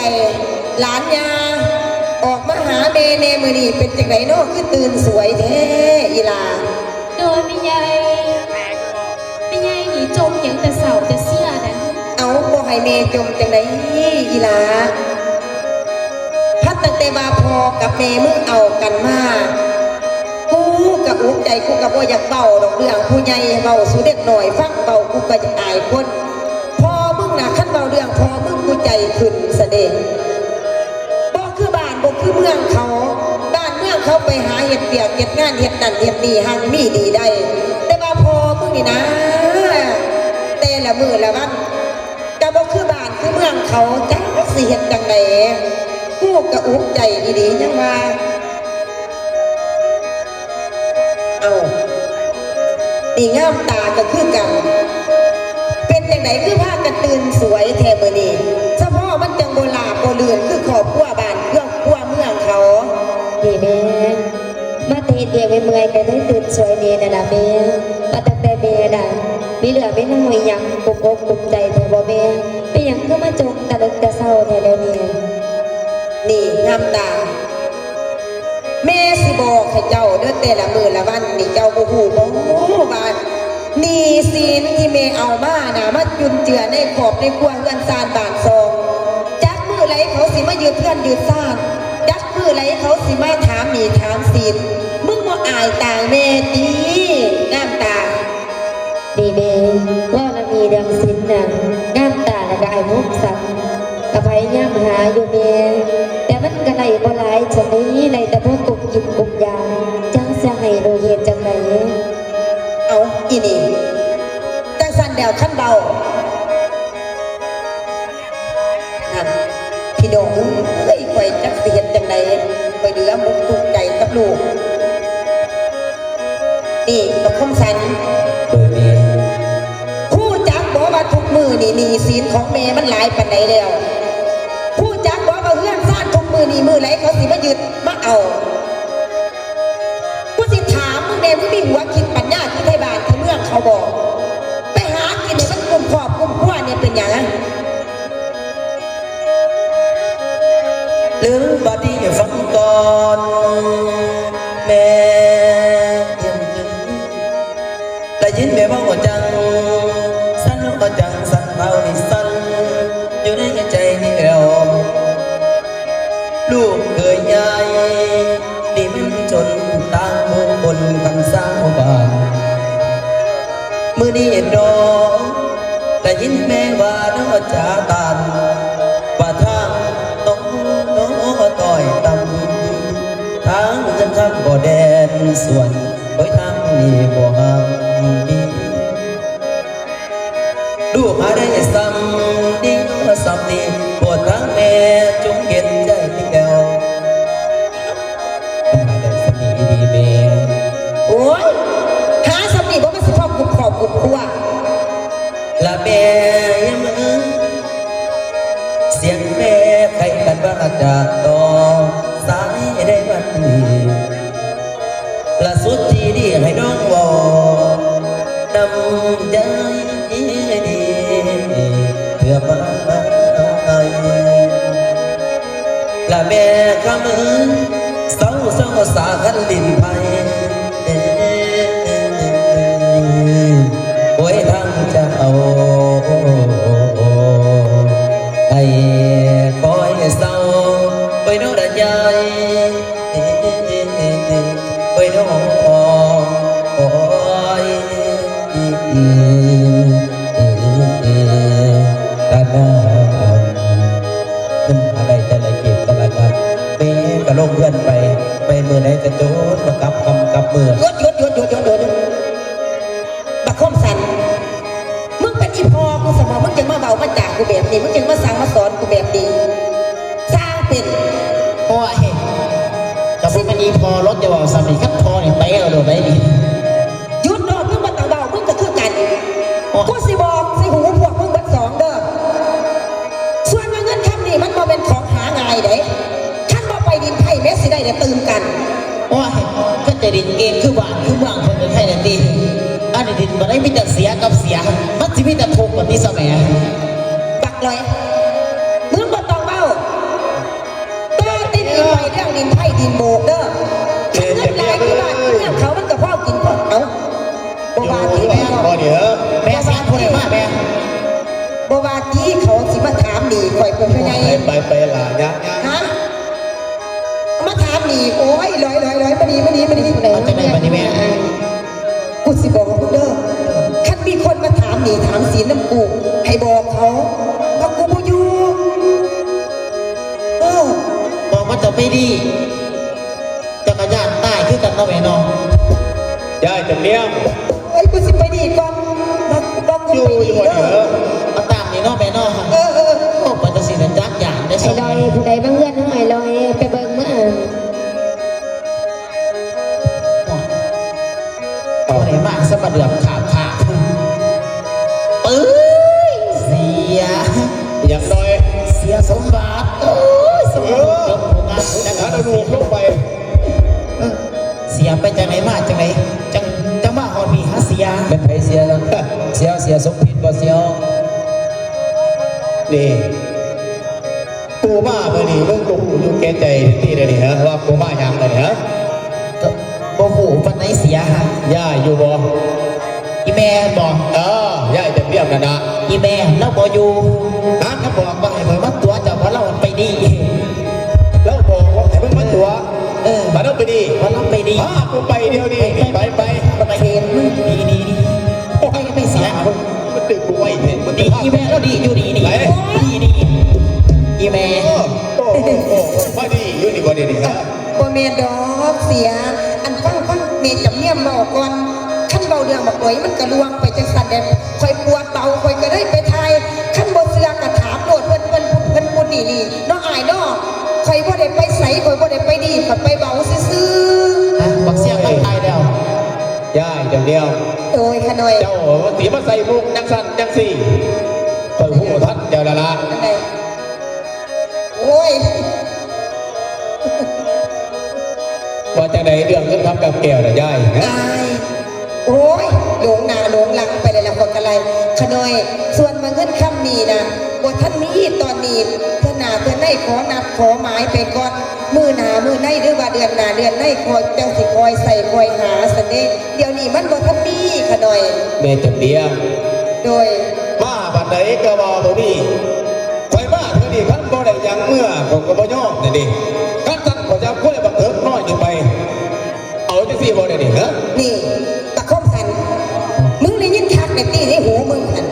ຫຼານຍ່າ ອອກມາຫາແມ່ແດ່ມື້ນີ້ ເປັນຈັ່ງໃດນໍ ຄືຕື່ນສວຍແທ້ອີ່ຫຼ້າ? ໂດຍແມ່ໃຫຍ່ ແມ່ໃຫຍ່ນີ້ຈົ່ມຫຍັງແຕ່ເຊົ້າແຕ່ເຊຍນະ? ເອົ້າ ບໍ່ໃຫ້ແມ່ຈົ່ມຈັ່ງໃດອີ່ຫຼ້າ? ພັດຕັ້ງແຕ່ວ່າພໍ່ກັບແມ່ມຶງເອົາກັນມາ ກູກະອຸກໃຈ ກູກະບໍ່ຢາກເວົ້າດອກເລື່ອງຜູ້ໃຫຍ່ ເວົ້າສູ່ເດັກນ້ອຍຟັງ ເວົ້າກູກະຢາກອາຍຄົນ. ພໍ່ມຶງນະ ຄັນເວົ້າເລື່ອງພໍ່ມຶງ ກູໃຈຂຶ້ນສະເດ ບໍ່ຄືບ້ານບໍ່ຄືເມືອງເຂົາ ບ້ານເມືອງເຂົາໄປຫາເຮັດວຽກເຮັດງານ ເຮັດນັ້ນເຮັດນີ້ ຮັ່ງມີດີໄດ້ ແຕ່ວ່າພໍ່ມຶງນີ້ນາ ແຕ່ລະມື້ລະວັນ ກະບໍ່ຄືບ້ານຄືເມືອງເຂົາ ຈັກຊິເຮັດຈັ່ງໃດ ກູກະອຸກໃຈອີ່ຫຼີ ຍັງວ່າ ເອົ້າ ນີ້ງາມຕາກະຄືກັນ ເປັນຈັ່ງໃດຄືພາກັນຕື່ນສວຍແທ້ມື້ນີ້ ສະເພາະມັນຈັ່ງບໍ່ລາບບໍ່ລື່ນ ຄືຄອບຄົວບ້ານຄອບຄົວເມືອງເຂົາ ເດ ແມ່ ມາແຕ່ເຮັດວຽກເມື່ອຍໆ ກໍໄດ້ຕື່ນຊ່ວຍແມ່ນັ້ນລະແມ່. ວ່າຕັ້ງແຕ່ແມ່ນະ ມີເລື່ອງມີລາວອີ່ຫຍັງກຸມອົກກຸມໃຈແທ້ບໍ່ແມ່? ເປັນຫຍັງຄືມາຈົ່ມຕະລຶກແຕ່ເຊົ້າແທ້ແລ້ວນີ້? ນີ້ງາມຕາ ແມ່ຊິບອກໃຫ້ເຈົ້າເດີ້ ແຕ່ລະມື້ລະວັນນີ້ ເຈົ້າບໍ່ຮູ້ບໍ່ວ່າ ໜີ້ສິນທີ່ແມ່ເອົາມານະ ມາຈຸນເຈືອໃນຄອບໃນຄົວເຮືອນຊານບ້ານຊ່ອງ ຈັກມື້ໃດເຂົາຊິມາຍຶດເຮືອນຍຶດຊານ ຈັກມື້ໃດເຂົາຊິມາຖາມໜີ້ຖາມສິນ. ມຶງບໍ່ອາຍຕາແມ່ຕິ ງາມຕາ? ນີ້ແມ່ ເວົ້ານຳໜີ້ເລື່ອງສິນນະ ງາມຕາ ແລ້ວກໍອ້າຍຫົກສັນ ກໍພະຍາຍາມຫາຢູ່ແມ່ ແຕ່ມັນກໍໄດ້ບໍ່ຫຼາຍສ່ຳນີ້ ໄດ້ແຕ່ພໍກຸບກິນກຸບຢາ ຈັກຊິໃຫ້ລູກເຮັດຈັ່ງໃດ? ເອົາ ອີ່ນີ້ ຈັ່ງຊັ້ນແລ້ວ ຄັນເວົ້າ ນັ້ນ ພີ່ນ້ອງເອີຍ ຂ້ອຍຈັກຊິເຮັດຈັ່ງໃດ ຂ້ອຍເຫຼືອມຸກທຸກໃຈກັບລູກ. ນີ້ ບັກຄົມສັນ ໂດຍແມ່ ຮູ້ຈັກບໍ່ວ່າທຸກມື້ນີ້ ໜີ້ສິນຂອງແມ່ມັນຫຼາຍປານໃດແລ້ວ? ຮູ້ຈັກບໍ່ວ່າເຮືອນຊານທຸກມື້ນີ້ ມື້ໃດເຂົາຊິມາຍຶດມາເອົາ? ກູຊິຖາມມຶງແດ່ ມຶງມີຫົວຄິດປັນຍາຄືໄທບ້ານໄທເມືອງເຂົາບໍ່? ໄປຫາກິນໃຫ້ມັນກຸ້ມຄອບກຸ້ມຄົວນີ້ເປັນຫຍັງ? ຫຼືບັດນີ້ຟັງກ່ອນແມ່ ໄດ້ຍິນແມ່ເວົ້າຈັ່ງຊັ້ນ ເວົ້າຈັ່ງຊັ້ນ ເວົ້ານີ້ສັ່ນຢູ່ໃນໃຈນີ້ແລ້ວ ລູກເອີຍຍາຍ ນີ້ແມ່ນຊົນຕ່າງໝູ່ຄົນກັນຊາວບ້ານ ມື້ນີ້ເນາະ ໄດ້ຍິນແມ່ວ່າເນາະຈາຕານ ວ່າທາງນ້ອງນ້ອງຕ້ອຍຕ່ຳ ທາງເງິນຄຳບໍ່ແດນສວນ ໂອ້ຍ ທາງນີ້ບໍ່ຮັ່ງມີ ລູກຫາໄດ້ສ່ຳນີ້ເນາະສ່ຳນີ້ ໂປດທາງແມ່ຈົ່ງເຫັນໃຈແລ້ວ ຫາໄດ້ສ່ຳນີ້ດີໆ ແມ່ ໂອ້ຍ ຫາສ່ຳນີ້ບໍ່ ມັນຊິພໍກຸບຄອບກຸບຄົວ ລະແມ່ເອີຍ ສຽງແມ່ໄຂກັນວ່າຈະຕໍ່ສາຍໃນວັນນີ້ ລະສຸດທີ່ດີໃຫ້ນ້ອງເວົ້ານຳໃຈດີເພື່ອມາ ລະແມ່ຄຳເອີຍ ເຊົາ ເຊົາສາຄັນຫຼິ້ນໄພ ໂອ້ຍ ທາງເຈົ້າ ໃຫ້ຄອຍເຊົາ ໂອ້ຍ ນ້ອງລະຍາຍ ໂອ້ຍ ນ້ອງ ໂອ້ຍ ກະນາ ມັນອາໄລແຕ່ລະກີບແຕ່ລະກັບ ແມ່ກະລົງເຮືອນໄປ ໄປມື້ໃດກະຈົນມາກັບຄ່ຳກັບມື້. ຢຸດ ຢຸດ ຢຸດ ຢຸດ ຢຸດ ຢຸດ ບັກຄົມສັນ ມຶງເປັນອີ່ພໍ່ກູຊັ້ນບໍ? ມຶງຈຶ່ງມາເວົ້າມາຈາກູແບບນີ້ ມຶງຈຶ່ງມາສັ່ງມາສອນກູແບບນີ້ ຊ່າງເປັນ. ໂອ້ຍ ກະບໍ່ແມ່ນອີ່ພໍ່ຫຼອກ ຈະເວົ້າສ່ຳນີ້ ຄັນພໍ່ນີ້ແຕະເອົາໂລດໄດ໋ນີ້. ຢຸດໂລດ ມຶງບໍ່ຕ້ອງເວົ້າ ມຶງກະຄືກັນ. ໂອ້ຍ ກູຊິບອກໃສ່ຫູພວກມຶງເບິດສອງເດີ້ ສ່ວນວ່າເງິນຄຳນີ້ມັນບໍ່ແມ່ນຂອງຫາງ່າຍເດ້ ຄັນບໍ່ໄປດິນໄພແມ້ຊິໄດ້ແຕ່ຕື່ມກັນ. ໂອ້ຍ ຄັນຈະດິນເກັ່ງຄືບ້ານຄືເມືອງເພິ່ນກະໄຄແດ່ຕິ ອັນນີ້ດິນບໍ່ໄດ້ມີແຕ່ເສຍກັບເສຍ ມັນຊິມີແຕ່ທຸກບັດນີ້ຊະແໝ. ບັກຫຼອຍ ມຶງບໍ່ຕ້ອງເວົ້າ ຕໍ່ແຕ່ນີ້ໄປເລື່ອງດິນໄພດິນໂບກເດີ້ ຄັນເງິນຫຼາຍຄືບ້ານຄືເມືອງເຂົາ ມັນກະພໍກິນພໍ ເອົ້າ ບໍ່ວ່າຕິ ແມ່ ບໍ່ວ່າຕິ ບໍ່ວ່າຕິ ເຂົາຊິມາຖາມນີ້ຂ້ອຍເປັນຜູ້ໃຫຍ່ ໄປ ໄປ ໄປຫຼ້າ ຍ່າງ ຍ່າງ ຮະ ມາຖາມນີ້ ໂອ້ຍ ລອຍ ລອຍ ລອຍ ມານີ້ ມານີ້ ມານີ້ ເອົາຈັ່ງໃດບັດນີ້ແມ່? ກູຊິບອກມຶງເດີ້ ຄັນມີຄົນມາຖາມໜີ້ຖາມສິນນຳກູ ໃຫ້ບອກເຂົາວ່າກູບໍ່ຢູ່. ເອີ ບອກວ່າຈະໄປດີ ເຈົ້າກະຢ້ານຕາຍຄືກັນເນາະແມ່ເນາະ. ຍາຍຈຳນຽງ ເອີຍ ກູຊິໄປດີກ່ອນ ບອກ ບອກກູໄປດີເດີ. ເອົາຕາມນີ້ເນາະແມ່ເນາະ. ເອີ ເອີ ໂອ້ ໄປຈັ່ງຊີ້ລະຈັກຢ້ານເດ້. ໄອ້ລອຍ ຜູ້ໃດມາເຮືອນເຮົາ ໄອ້ລອຍ ໄປເບິ່ງມາ. ໂອ້ຍ ຜູ້ໃດມາສະມາເດືອບຂາບຂາບ. ເອີຍ ເສຍ ຢ່າງໜ້ອຍ ເສຍສົມບັດ. ເອີຍ ສົມບັດ ເອີ ຈົບຜູ້ງາມ ເອົາລູກລົງໄປ. ຈັ່ງໃດ ຈັ່ງ ຈັ່ງມາຮອດພີ້ຫາເສຍ? ແມ່ນໃຜເສຍລະ? ເສຍ ເສຍສົມພິດບໍ່ເສຍ? ນີ້ ກູມາມື້ນີ້ ມຶງກໍຮູ້ຢູ່ແກ່ໃຈຕິດແລ້ວນີ້ ຮະ ວ່າກູມາຫຍັງແລ້ວນີ້ ຮະ? ກໍບໍ່ຮູ້ປານໃດເສຍ ຍ້າຍຢູ່ບໍ່? ອີ່ແມ່ບໍ? ເອີ ຍ້າຍຈາກວຽງຫັ້ນນະ. ອີ່ແມ່ລາວບໍ່ຢູ່. ນາງກໍບອກວ່າໃຫ້ຂ້ອຍມາຕົວະເຈົ້າ ເພາະລາວໄປດີ. ລາວບອກວ່າໃຫ້ມຶງມາຕົວະ. ເອີ ບາດລາວໄປດີ. ບາດລາວໄປດີ. ພາກູໄປດຽວນີ້. ໄປ ໄປ ໄປ ໄປເຫັນ. ດີ ດີ ດີ. ໂອ້ຍ ໄປເສຍ. ມັນດຶງກູໄວ້ແທ້. ມັນ ດີ ອີ່ແມ່ລາວດີຢູ່ ດີ ດີ ດີ ດີ. ອີ່ແມ່. ໂອ້ ໂອ້ ໂອ້ ມາດີຢູ່ນີ້ບໍ່ ດຽວນີ້ ຮະ? ບໍ່ແມ່ນດອກເສຍ. ອັນ ຟັງ ຟັງແມ່ຈຳນຽມເວົ້າກ່ອນ. ຄັນເວົ້າເລື່ອງບັກດອຍ ມັນກະລ່ວງໄປຈັ່ງຊັ້ນແຫຼະ. ຂ້ອຍປວດເບົາ ຂ້ອຍກະໄດ້ໄປຖ່າຍ. ຄັນບໍ່ເຊື່ອກະຖາມໂລດ ເພິ່ນ ເພິ່ນ ເພິ່ນ ເພິ່ນ ນີ້ ນີ້ເນາະ ອ້າຍເນາະ. ຂ້ອຍບໍ່ໄດ້ໄປໃສ ຂ້ອຍບໍ່ໄດ້ໄປດີ ຂ້ອຍໄປເບົາຊື່ໆ. ຮະ ບັກເສຍໄປຖ່າຍແລ້ວ. ຍ້າຍດຽວ ໂດຍ ຂະນ້ອຍ. ເຈົ້າຊິມາໃສ່ມຸກຈັ່ງຊັ້ນຈັ່ງຊີ້ ຂ້ອຍຮູ້ທັນເຈົ້າແລ້ວລະ. ອັນໃດ? ໂອ້ຍ ວ່າຈັ່ງໃດເລື່ອງເງິນຄຳກັບແກ້ວນະຍາຍ? ອ້າຍ ໂອ້ຍ ຫຼົງໜ້າຫຼົງຫຼັງໄປແລ້ວ ແລ້ວຂ້ອຍກະໄລ່. ຂະນ້ອຍ ສ່ວນວ່າເງິນຄຳນີ້ນະ ບໍ່ທັນມີຕອນນີ້. ເທື່ອໜ້າເທື່ອໃນຂໍນັດຂໍໝາຍໄປກ່ອນ. ມື້ໜ້າມື້ໃນ ຫຼືວ່າເດືອນໜ້າເດືອນໃນ ຂ້ອຍຈັ່ງຊິຄ່ອຍໃຊ້ຄ່ອຍຫາຊັ້ນເດ. ດຽວນີ້ມັນບໍ່ທັນມີ ຂະນ້ອຍ. ແມ່ຈຳເລຍ. ໂດຍ. ມາບາດໃດກະວ່າບໍ່ມີ. ຂ້ອຍມາເທື່ອນີ້ຄັນບໍ່ໄດ້ຫຍັງເມືອ ຂ້ອຍກໍບໍ່ຍອມແທ້ເດ. ຄັນຊັ້ນຂ້ອຍຈະເອົາຄວາຍບັກເຖິກນ້ອຍນີ້ໄປ. ເອົາຈັ່ງຊີ້ບໍ່ໄດ້ນີ້ ຮະ? ນີ້ ຕາຄົມສັນ ມຶງໄດ້ຍິນຄັກແດ່ຕິ ໃນຫູມຶງຫັ້ນ.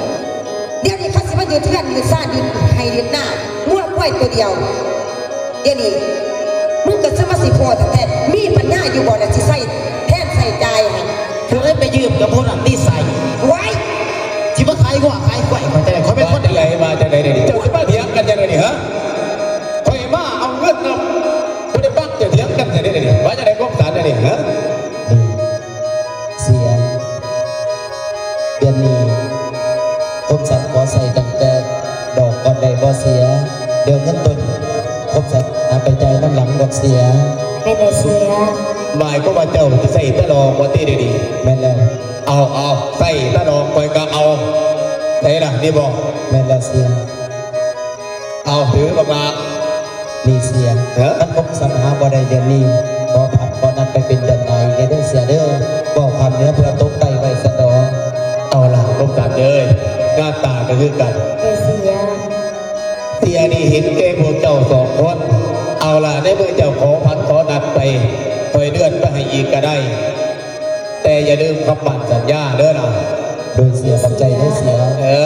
ດຽວນີ້ເຂົາຊິມາຍຶດເຮືອນຍຶດຊານ ຍຶດໄຮ່ຍຶດນາ ງົວຄວາຍໂຕດຽວ. ດຽວນີ້ມຶງກໍຊິມາຊິພໍ້ແທ້ໆ ມີປັນຍາຢູ່ບໍ່ລະ ຊິໃຊ້ແທນໃຊ້ຈ່າຍຫັ້ນ? ຜູ້ໃດໄປຢືມກັບຜູ້ນັ້ນນິໄສ. ວ້າຍ ຊິມາຂາຍງົວຂາຍຄວາຍ ຂ້ອຍຈະໄດ້ ຂ້ອຍເປັນຄົນດີ. ວ່າຈັ່ງໃດ ວ່າຈັ່ງໃດດຽວນີ້ ເຈົ້າຊິມາຖຽງກັນຈັ່ງໃດນີ້ ຮະ? ຂ້ອຍມາເອົາເງິນນຳ ບໍ່ໄດ້ຟັງເຈົ້າຖຽງກັນແທ້ເດນີ້. ວ່າຈັ່ງໃດຄວາມສານດຽວນີ້ ຮະ? ເສຍ ດຽວນີ້ຄົມສັນຂໍໃຊ້ຕັ້ງແຕ່ດອກກ່ອນໄດ້ບໍ່ເສຍ? ດຽວເງິນຕົ້ນຄົມສັນຫາໄປຈ່າຍນຳຫຼັງດອກເສຍ. ແມ່ນແຫຼະເສຍ. ໝາຍຄວາມວ່າເຈົ້າຊິໃຊ້ແຕ່ດອກວ່າຕິດຽວນີ້? ແມ່ນແລ້ວ. ເອົາ ເອົາ ໃຊ້ແຕ່ດອກຂ້ອຍກໍເອົາ. ໃສລະ ນີ້ບໍ່? ແມ່ນແລ້ວເສຍ. ເອົາ ຖືບັກຫຼ້າ. ນີ້ເສຍ. ເອີ ຄັນຄົມສັນຫາບໍ່ໄດ້ດຽວນີ້ ຂໍພັກຂໍນັດໄປເປັນເດືອນໜ້າອີກແດ່ເດີເສຍເດີ. ເວົ້າຄຳເໜືອເພື່ອຕົກໃຕ້ໄວ້ສະດອກ. ເອົາລະ ຄົມສັນເອີຍ ງາມຕາກໍຄືກັນ. ເອີ ເສຍ. ເສຍນີ້ເຫັນແກ່ພວກເຈົ້າສອງຄົນ. ເອົາລະ ໃນເມື່ອເຈົ້າຂໍພັກຂໍນັດໄປ ຂ້ອຍເລື່ອນໄປໃຫ້ອີກກໍໄດ້. ແຕ່ຢ່າລືມຄຳໝັ້ນສັນຍາເດີນະ. ໂດຍເສຍ ຂອບໃຈເດີເສຍ. ເອີ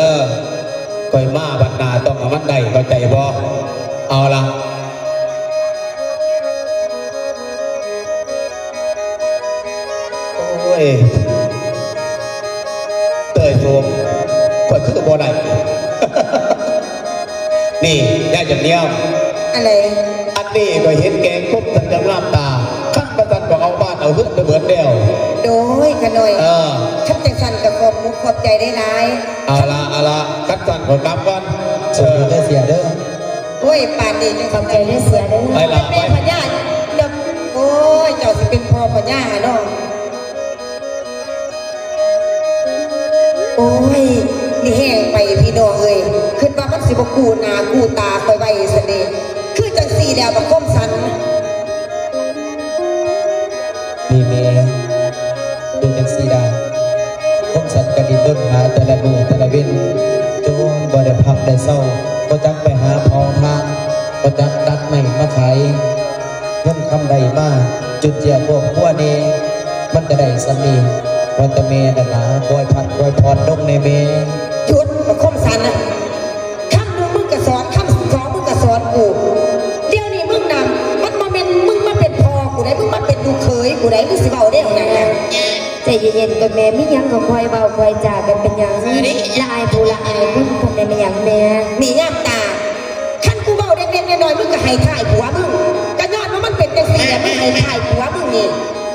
ຂ້ອຍມາບັດໜ້າຕ້ອງໃຫ້ມັນໄດ້ ເຂົ້າໃຈບໍ່? ເອົາລະ. ໂອ້ຍ ເຕີຍໂສມ ຂ້ອຍຄືບໍ່ໄດ້. ນີ້ ຍາຍຈັນນຽວ. ອັນໃດ? ອັນນີ້ຂ້ອຍເຫັນແກ່ຄົມສັນຈາກງາມຕາ ຄັນບໍ່ຊັ້ນກໍເອົາບ້ານເອົາເຮືອນໄປເບິດແລ້ວ. ໂດຍ ຂະນ້ອຍ. ເອີ ຄັນຈັ່ງຊັ້ນກໍຂອບມຸກຂອບໃຈຫຼາຍໆ. ເອົາລະ ເອົາລະ ຄັນຊັ້ນຂ້ອຍກັບກ່ອນ. ໂຊກດີເດີເສຍເດີ. ໂອ້ຍ ປານນີ້ຈັ່ງ ຂອບໃຈເດີເສຍເດີ. ໄປລະ ແມ່ພະຍາດອກ. ໂອ້ຍ ເຈົ້າຊິເປັນພໍ່ພະຍາເນາະ. ໂອ້ຍ ນີ້ແຮງໄປພີ່ນ້ອງເອີຍ ຄິດວ່າມັນຊິບໍ່ກູ້ໜ້າກູ້ຕາຂ້ອຍໄວ້ຊັ້ນເດ. ຄືຈັ່ງຊີ້ແລ້ວບັກຄົມສັນ. ນີ້ແມ່ ເປັນຈັ່ງຊີ້ດາ ຄົມສັນກະດີ້ດົນຫາແຕ່ລະມື້ແຕ່ລະເວັນ ຈົນບໍ່ໄດ້ພັກໄດ້ເຊົາ ບໍ່ຈັກໄປຫາເຜົາຖ່ານ ບໍ່ຈັກຕັດໄມ້ມາຂາຍ. ເງິນຄຳໄດ້ມາ ຈຸນເຈືອຄອບຄົວແດ່ ມັນກະໄດ້ສ່ຳນີ້ ວ່າແຕ່ແມ່ນັ້ນນາ ຄອຍພັກຄອຍຜ່ອນລົງແດ່ແມ່. ຢຸດ ບັກຄົມສັນນະ ຄຳໜຶ່ງມຶງກະສອນ ຄຳສອງມຶງກະສອນກູ. ດຽວນີ້ມຶງນະ ມັນບໍ່ແມ່ນມຶງມາເປັນພໍ່ກູໃດ ມຶງມາເປັນລູກເຂີຍກູໃດ ມຶງຊິເວົ້າແນວນັ້ນນະ. ໃຈເຢັນໆກ່ອນແມ່ ມີຫຍັງກໍຄ່ອຍເວົ້າຄ່ອຍຈາກັນ ເປັນຫຍັງລະອາຍຜູ້ລະອາຍຄົນ ຄັນແມ່ນຫຍັງແມ່. ນີ້ງາມຕາ ຄັນກູເວົ້າເລັກໆນ້ອຍໆ ມຶງກໍໃຫ້ທ້າຍຜົວມຶງ ກໍຍ້ອນວ່າມັນເປັນຈັ່ງຊີ້ແຫຼະ ມັນໃຫ້ທ້າຍຜົວມຶງນີ້.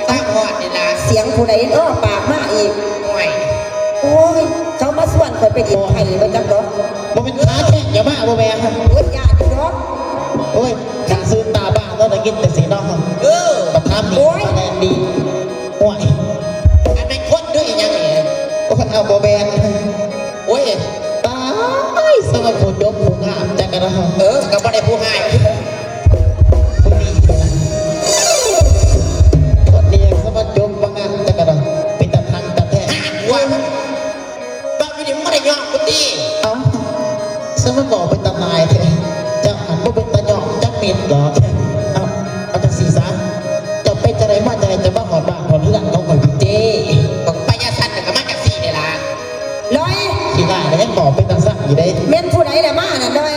ຕາບອດນີ້ລະ ສຽງຜູ້ໃດເນາະ ປາກມາອີກ. ໂອ້ຍ ໂອ້ຍ ເຂົາມາຊວນຂ້ອຍໄປຫຼິ້ນໄພ້ບໍ່ຈັກດອກ. ບໍ່ແມ່ນຂາແຂ້ງຈະມາບໍ່ແມ່ນ? ໂອ້ຍ ຢ້ານຢູ່ດອກ. ໂອ້ຍ ຄັນຊື່ຕາບ້າເນາະ ໄດ້ຍິນແຕ່ຊີ້ເນາະ. ເອີ ປະທານນີ້ ໂອ້ຍ ມາແລນດີ. ໂອ້ຍ ບໍ່ແມ່ນ ໂອ້ຍ ຕາຍ ສະວ່າຜູ້ຈົບຜູ້ງາມຈັກກະດອກ ເອີ ກໍບໍ່ໄດ້ຜູ້ຮ້າຍ ຜູ້ດີ ຄົນດີ ສະວ່າຈົບບໍ່ງາມຈັກກະດອກ ເປັນຕາທັງຕາແທ້ ຫາກວ່າ ເວົ້າຢູ່ນີ້ ບໍ່ໄດ້ຍ້ອງກູຕິ ເອົ້າ ສະວ່າເວົ້າເປັນຕານາຍແທ້ ເຈົ້າຫັ້ນບໍ່ເປັນຕາຍ້ອງຈັກເມັດດອກ ເອົ້າ ເອົາຈັ່ງຊີ້ຊະ ເຈົ້າໄປຈັ່ງໃດມາຈັ່ງໃດ ເຈົ້າມາຮອດບ້ານຮອດເຮືອນຂອງຂ້ອຍພີ້ເຈ້ ບັກປາຍາສັດ ກໍມາຈັ່ງຊີ້ນີ້ລະ ລອຍ ຂີ້ຮ້າຍແລ້ວ ຍັງເວົ້າເປັນຕາຊັງຢູ່ເດ້ ແມ່ນຜູ້ໃດລະມານັ້ນລອຍ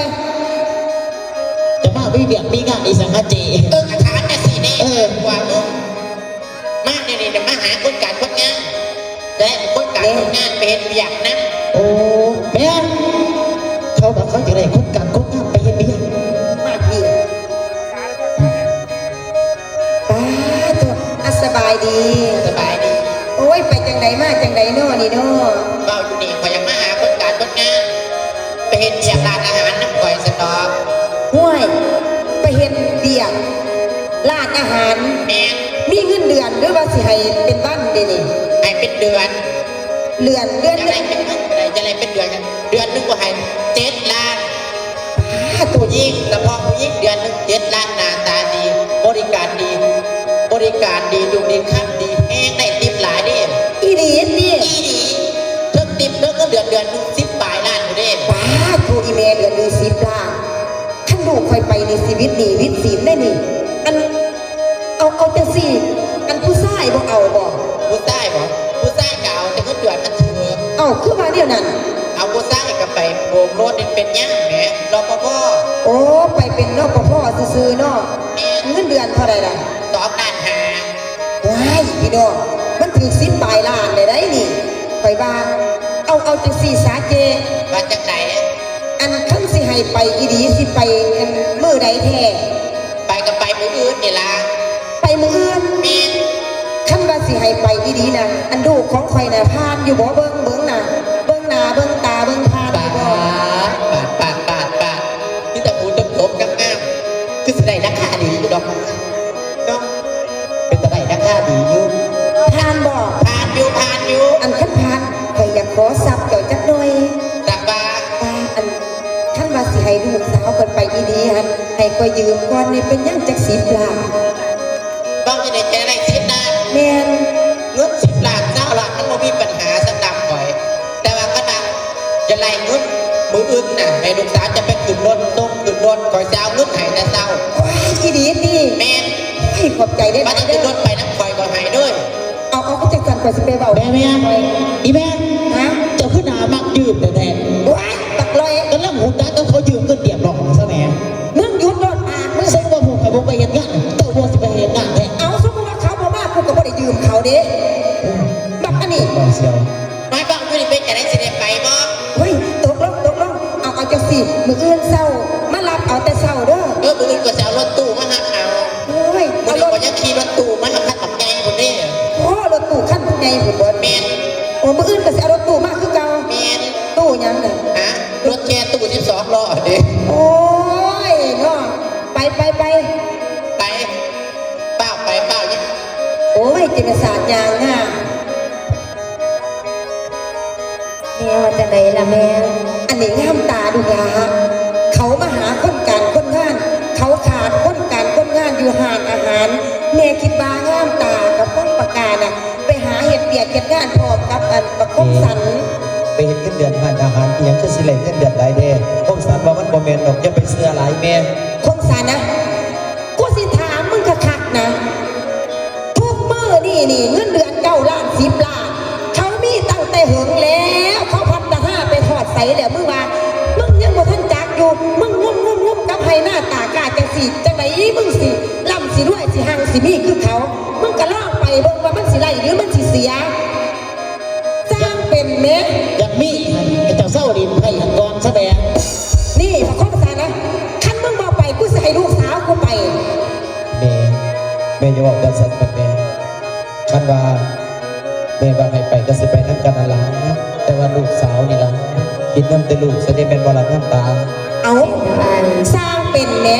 ຈະມາມີວຽກມີງານອີ່ຫຍັງຫາເຈ້ ເອີ ກະຖາມຈັ່ງຊີ້ເດ້ ເອີ ວ່າ ມາແນວນີ້ນະ ມາຫາຄົນການຄົນງານ ໄດ້ຄົນການຄົນງານໄປເຮັດວຽກນຳ ໂອ້ ແມ່ນ ເຂົາວ່າເຂົາຈະໄດ້ຄົນການຄົນງານໄປເຮັດວຽກ ມາພີ້ ປາໂທ້ ອາ ສະບາຍດີ ສະບາຍດີ ໂອ້ຍ ໄປຈັ່ງໃດມາຈັ່ງໃດນໍນີ້ນໍ ເວົ້າຢູ່ນີ້ ຂ້ອຍຢາກມາຫາຄົນການຄົນງານ ໄປເຮັດວຽກຮ້ານອາຫານນຳຂ້ອຍຊັ້ນດອກ ຫ້ວຍ ໄປເຮັດວຽກຮ້ານອາຫານ ແມ່ນ ມີເງິນເດືອນ ຫຼືວ່າຊິໃຫ້ເປັນວັນເດນີ້ ໃຫ້ເປັນເດືອນ ເດືອນ ເດືອນ ຢາກໄດ້ເປັນເງິນກໍໄດ້ ຢາກໄດ້ເປັນເດືອນ ເດືອນໜຶ່ງກໍໃຫ້ເຈັດລ້ານ ປາໂທ້ ຜູ້ຍິງ ສະເພາະຜູ້ຍິງເດືອນໜຶ່ງເຈັດລ້ານ ໜ້າຕາດີ ບໍລິການດີ ບໍລິການດີ ດູດີຄຳດີ ແຮງໄດ້ຕິບຫຼາຍເດ້ ອີ່ຫຼີຕິ ອີ່ຫຼີ ເຖິງຕິບເຖິງເງິນເດືອນ ເດືອນໜຶ່ງສິບປາຍລ້ານພຸ້ນເດ້ ປາໂທ້ ອີ່ແມ່ ເດືອນໜຶ່ງສິບລ້ານ ຄັນລູກຂ້ອຍໄປນີ້ຊິວິດໜີ້ວິດສິນເດ້ນີ້ ອັນ ເອົາ ເອົາຈັ່ງຊີ້ ອັນຜູ້ຊາຍບໍ່ເອົາບໍ? ຜູ້ຊາຍບໍ? ຜູ້ຊາຍກໍເອົາ ແຕ່ເງິນເດືອນມັນຖືກ. ເອົ້າ ຄືວ່າແນວນັ້ນ? ເອົາ ຜູ້ຊາຍກໍໄປໂບກລົດເປັນຍາມແໝ ລປພ. ໂອ້ ໄປເປັນ ລປພ ຊື່ໆເນາະ. ແມ່ນ. ເງິນເດືອນເທົ່າໃດລະ? ສອງລ້ານຫ້າ. ວ້າຍ ພີ່ນ້ອງ ມັນຖືກສິບປາຍລ້ານແລ້ວໃດ໋ນີ້. ຂ້ອຍວ່າ ເອົາ ເອົາຈັ່ງຊີ້ສາເຈ້. ວ່າຈັ່ງໃດ? ອັນ ຄັນຊິໃຫ້ໄປອີ່ຫຼີ ຊິໄປ ອັນ ມື້ໃດແທ້? ໄປກໍໄປມື້ອື່ນນີ້ລະ. ໄປມື້ອື່ນ? ແມ່ນ. ຄັນວ່າຊິໃຫ້ໄປອີ່ຫຼີນະ ອັນ ລູກຂອງຂ້ອຍນະ ຜ່ານຢູ່ບໍ່? ເບິ່ງ ເບິ່ງນະ ເບິ່ງໜ້າເບິ່ງຕາ ເບິ່ງຜ່ານຢູ່ບໍ່? ປາດ ປາດ ປາດ ປາດ ມີແຕ່ຜູ້ຕົບໆງາມໆ ຄືຊິໄດ້ລາຄາດີຢູ່ດອກເນາະ. ເປັນຕາໄດ້ລາຄາດີຢູ່. ຜ່ານບໍ່? ຜ່ານຢູ່ ຜ່ານຢູ່. ອັນ ຄັນຜ່ານ ຂ້ອຍຢາກຂໍຊັບເຈົ້າຈັກໜ່ອຍ. ຊັບວ່າ? ວ່າ ອັນ ຄັນວ່າຊິໃຫ້ລູກສາວຂ້ອຍໄປອີ່ຫຼີຫັ້ນ ໃຫ້ຂ້ອຍຢືມກ່ອນນີ້ ເປັນຫຍັງຈັກສິບລ້ານ. ເວົ້າຈັ່ງໃດ ຈະໄດ້ສິບລ້ານ? ແມ່ນ. ເງິນສິບລ້ານ ຊາວລ້ານ ມັນບໍ່ມີປັນຫາສຳລັບຂ້ອຍ. ແຕ່ວ່າຄັນວ່າຈະໄລ່ເງິນມື້ອື່ນນະ ໃຫ້ລູກສາວຈະໄປຂຶ້ນລົດ ສົ່ງຂຶ້ນລົດ ຂ້ອຍຊິເອົາເງິນໃຫ້ແຕ່ເຊົ້າ. ໂອ້ຍ ອີ່ຫຼີຕິ? ແມ່ນ. ໂອ້ຍ ຂອບໃຈເດ້ ວ່າຈະຂຶ້ນລົດໄປນຳຂ້ອຍກໍໃຫ້ເດີ. ເອົາ ເອົາ ຄັນຈັ່ງຊັ້ນຂ້ອຍຊິໄປເວົ້າ. ແມ່ ແມ່ ອີ່ແມ່. ຮະ? ເຈົ້າຄືໜ້າມັກຢືມແທ້ໆ. ວ້າຍ ບັກລ່ອຍ ກຳລັງຮູ້ຈັກກັບເຂົາຢືມເງິນລຽບຮ້ອຍຊະແໝ. ມຶງຢຸດໂລດປາກມຶງ. ສົມມຸດວ່າຜູ້ໃຜບໍ່ໄປເຮັດງານ ເຈົ້າບໍ່ຊິໄປເຮັດງານແທ້. ເອົາ ສົມມຸດວ່າເຂົາບໍ່ມາ ກູກໍບໍ່ໄດ້ຢືມເຂົາເດ້. ໂອ້ຍ ບັກອັນນີ້ ບໍ່ເຊື່ອ. ມາບອກຢູ່ນີ້ເປັນຈັ່ງໃດ ຊິໄດ້ໄປບໍ່? ໂອ້ຍ ຕົກລົງ ຕົກລົງ. ເອົາ ເອົາຈັ່ງຊີ້ ມື້ອື່ນເຊົ້າມາຮັບເອົາແຕ່ເຊົ້າເດີ. ເອີ ມື້ອື່ນຂ້ອຍຊິເອົາລົດຕູ້ມາຮັບເອົາ. ໂອ້ຍ ມື້ນີ້ຂ້ອຍຍັງຂີ່ລົດຕູ້ມາຮັບຄັນບັກໃຫຍ່ພຸ້ນເດ້. ໂອ້ ລົດຕູ້ຄັນບັກໃຫຍ່ພຸ້ນບໍ? ແມ່ນ. ໂອ້ ມື້ອື່ນຂ້ອຍຊິເອົາລົດຕູ້ມາຄືເກົ່າ. ແມ່ນ. ຕູ້ຫຍັງນີ້? ຮະ? ລົດແກ່ຕູ້ສິບສອງລໍ້ເດ້. ໂອ້ຍເນາະ. ໄປ ໄປ ໄປ. ໄປ. ຟ້າວໄປ ຟ້າວຍ່າງ. ໂອ້ຍ ຈັ່ງແມ່ນສາດຍ່າງນາ. ແມ່ວ່າຈັ່ງໃດລະແມ່? ອັນນີ້ງາມຕາລູກຫຼ້າ. ເຂົາມາຫາຄົນການຄົນງານ, ເຂົາຂາດຄົນການຄົນງານຢູ່ຮ້ານອາຫານ. ແມ່ຄິດວ່າງາມຕາກັບຄົນປະການນະ ໄປຫາເຮັດວຽກເຮັດງານພ້ອມກັບອັນປະຄົມສັນ. ໄປເຮັດເງິນເດືອນຮ້ານອາຫານອີ່ຫຍັງ ຄືຊິໄດ້ເງິນເດືອນຫຼາຍແທ້? ຄົມສັນວ່າມັນບໍ່ແມ່ນດອກ, ຢ່າໄປເຊື່ອຫຼາຍແມ່. ຄົມສັນນະ? ກູຊິຖາມມຶງຄັກໆນະ, ທຸກມື້ນີ້ນີ້ເງິນເດືອນເຈົ້າລ້ານສິບລ້ານ, ເຂົາມີຕັ້ງແຕ່ເຫິງແລ້ວ, ເຂົາພັດຕະຫາໄປຮອດໃສແລ້ວ? ມຶງວ່າ ມຶງຍັງບໍ່ທັນຈັກຢູ່, ມຶງງຸ້ມໆກັບໄຮ່ນາຕາກ້າຈັ່ງຊີ້, ຈັ່ງໃດມຶງຊິລ່ຳຊິລວຍ ຊິຮັ່ງຊິມີຄືເຂົາ? ມຶງກໍລອງໄປເບິ່ງວ່າມັນຊິໄດ້ ຫຼື ມັນຊິເສຍ. ຊ່າງເປັນແມ້. ຢາກມີໃຫ້ເຈົ້າເຊົາຫຼິ້ນໄພ້ຫັ້ນກ່ອນຊະແດ່. ນີ້ບັກຄົມສັນນະ, ຄັນມຶງບໍ່ໄປ ກູຊິໃຫ້ລູກສາວກູໄປ. ແມ່, ແມ່ຢ່າເວົ້າຈັ່ງຊັ້ນກັບແມ່. ຄັນວ່າແມ່ວ່າໃຫ້ໄປກໍຊິໄປນຳກັນຫັ້ນລະ, ແຕ່ວ່າລູກສາວນີ້ລະ ຄິດນຳແຕ່ລູກຊະເດ ແມ່ນບໍ່ລະນາງຕາ? ເອົ້າ, ຊ່າງເປັນແມ້,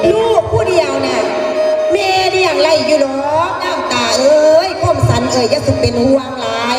ລູກຜູ້ດຽວນະ ແມ່ລ້ຽງໄດ້ຢູ່ດອກ ນາງຕາເອີຍ. ຄົມສັນເອີຍ ຢ່າສຸເປັນຫ່ວງຫຼາຍ.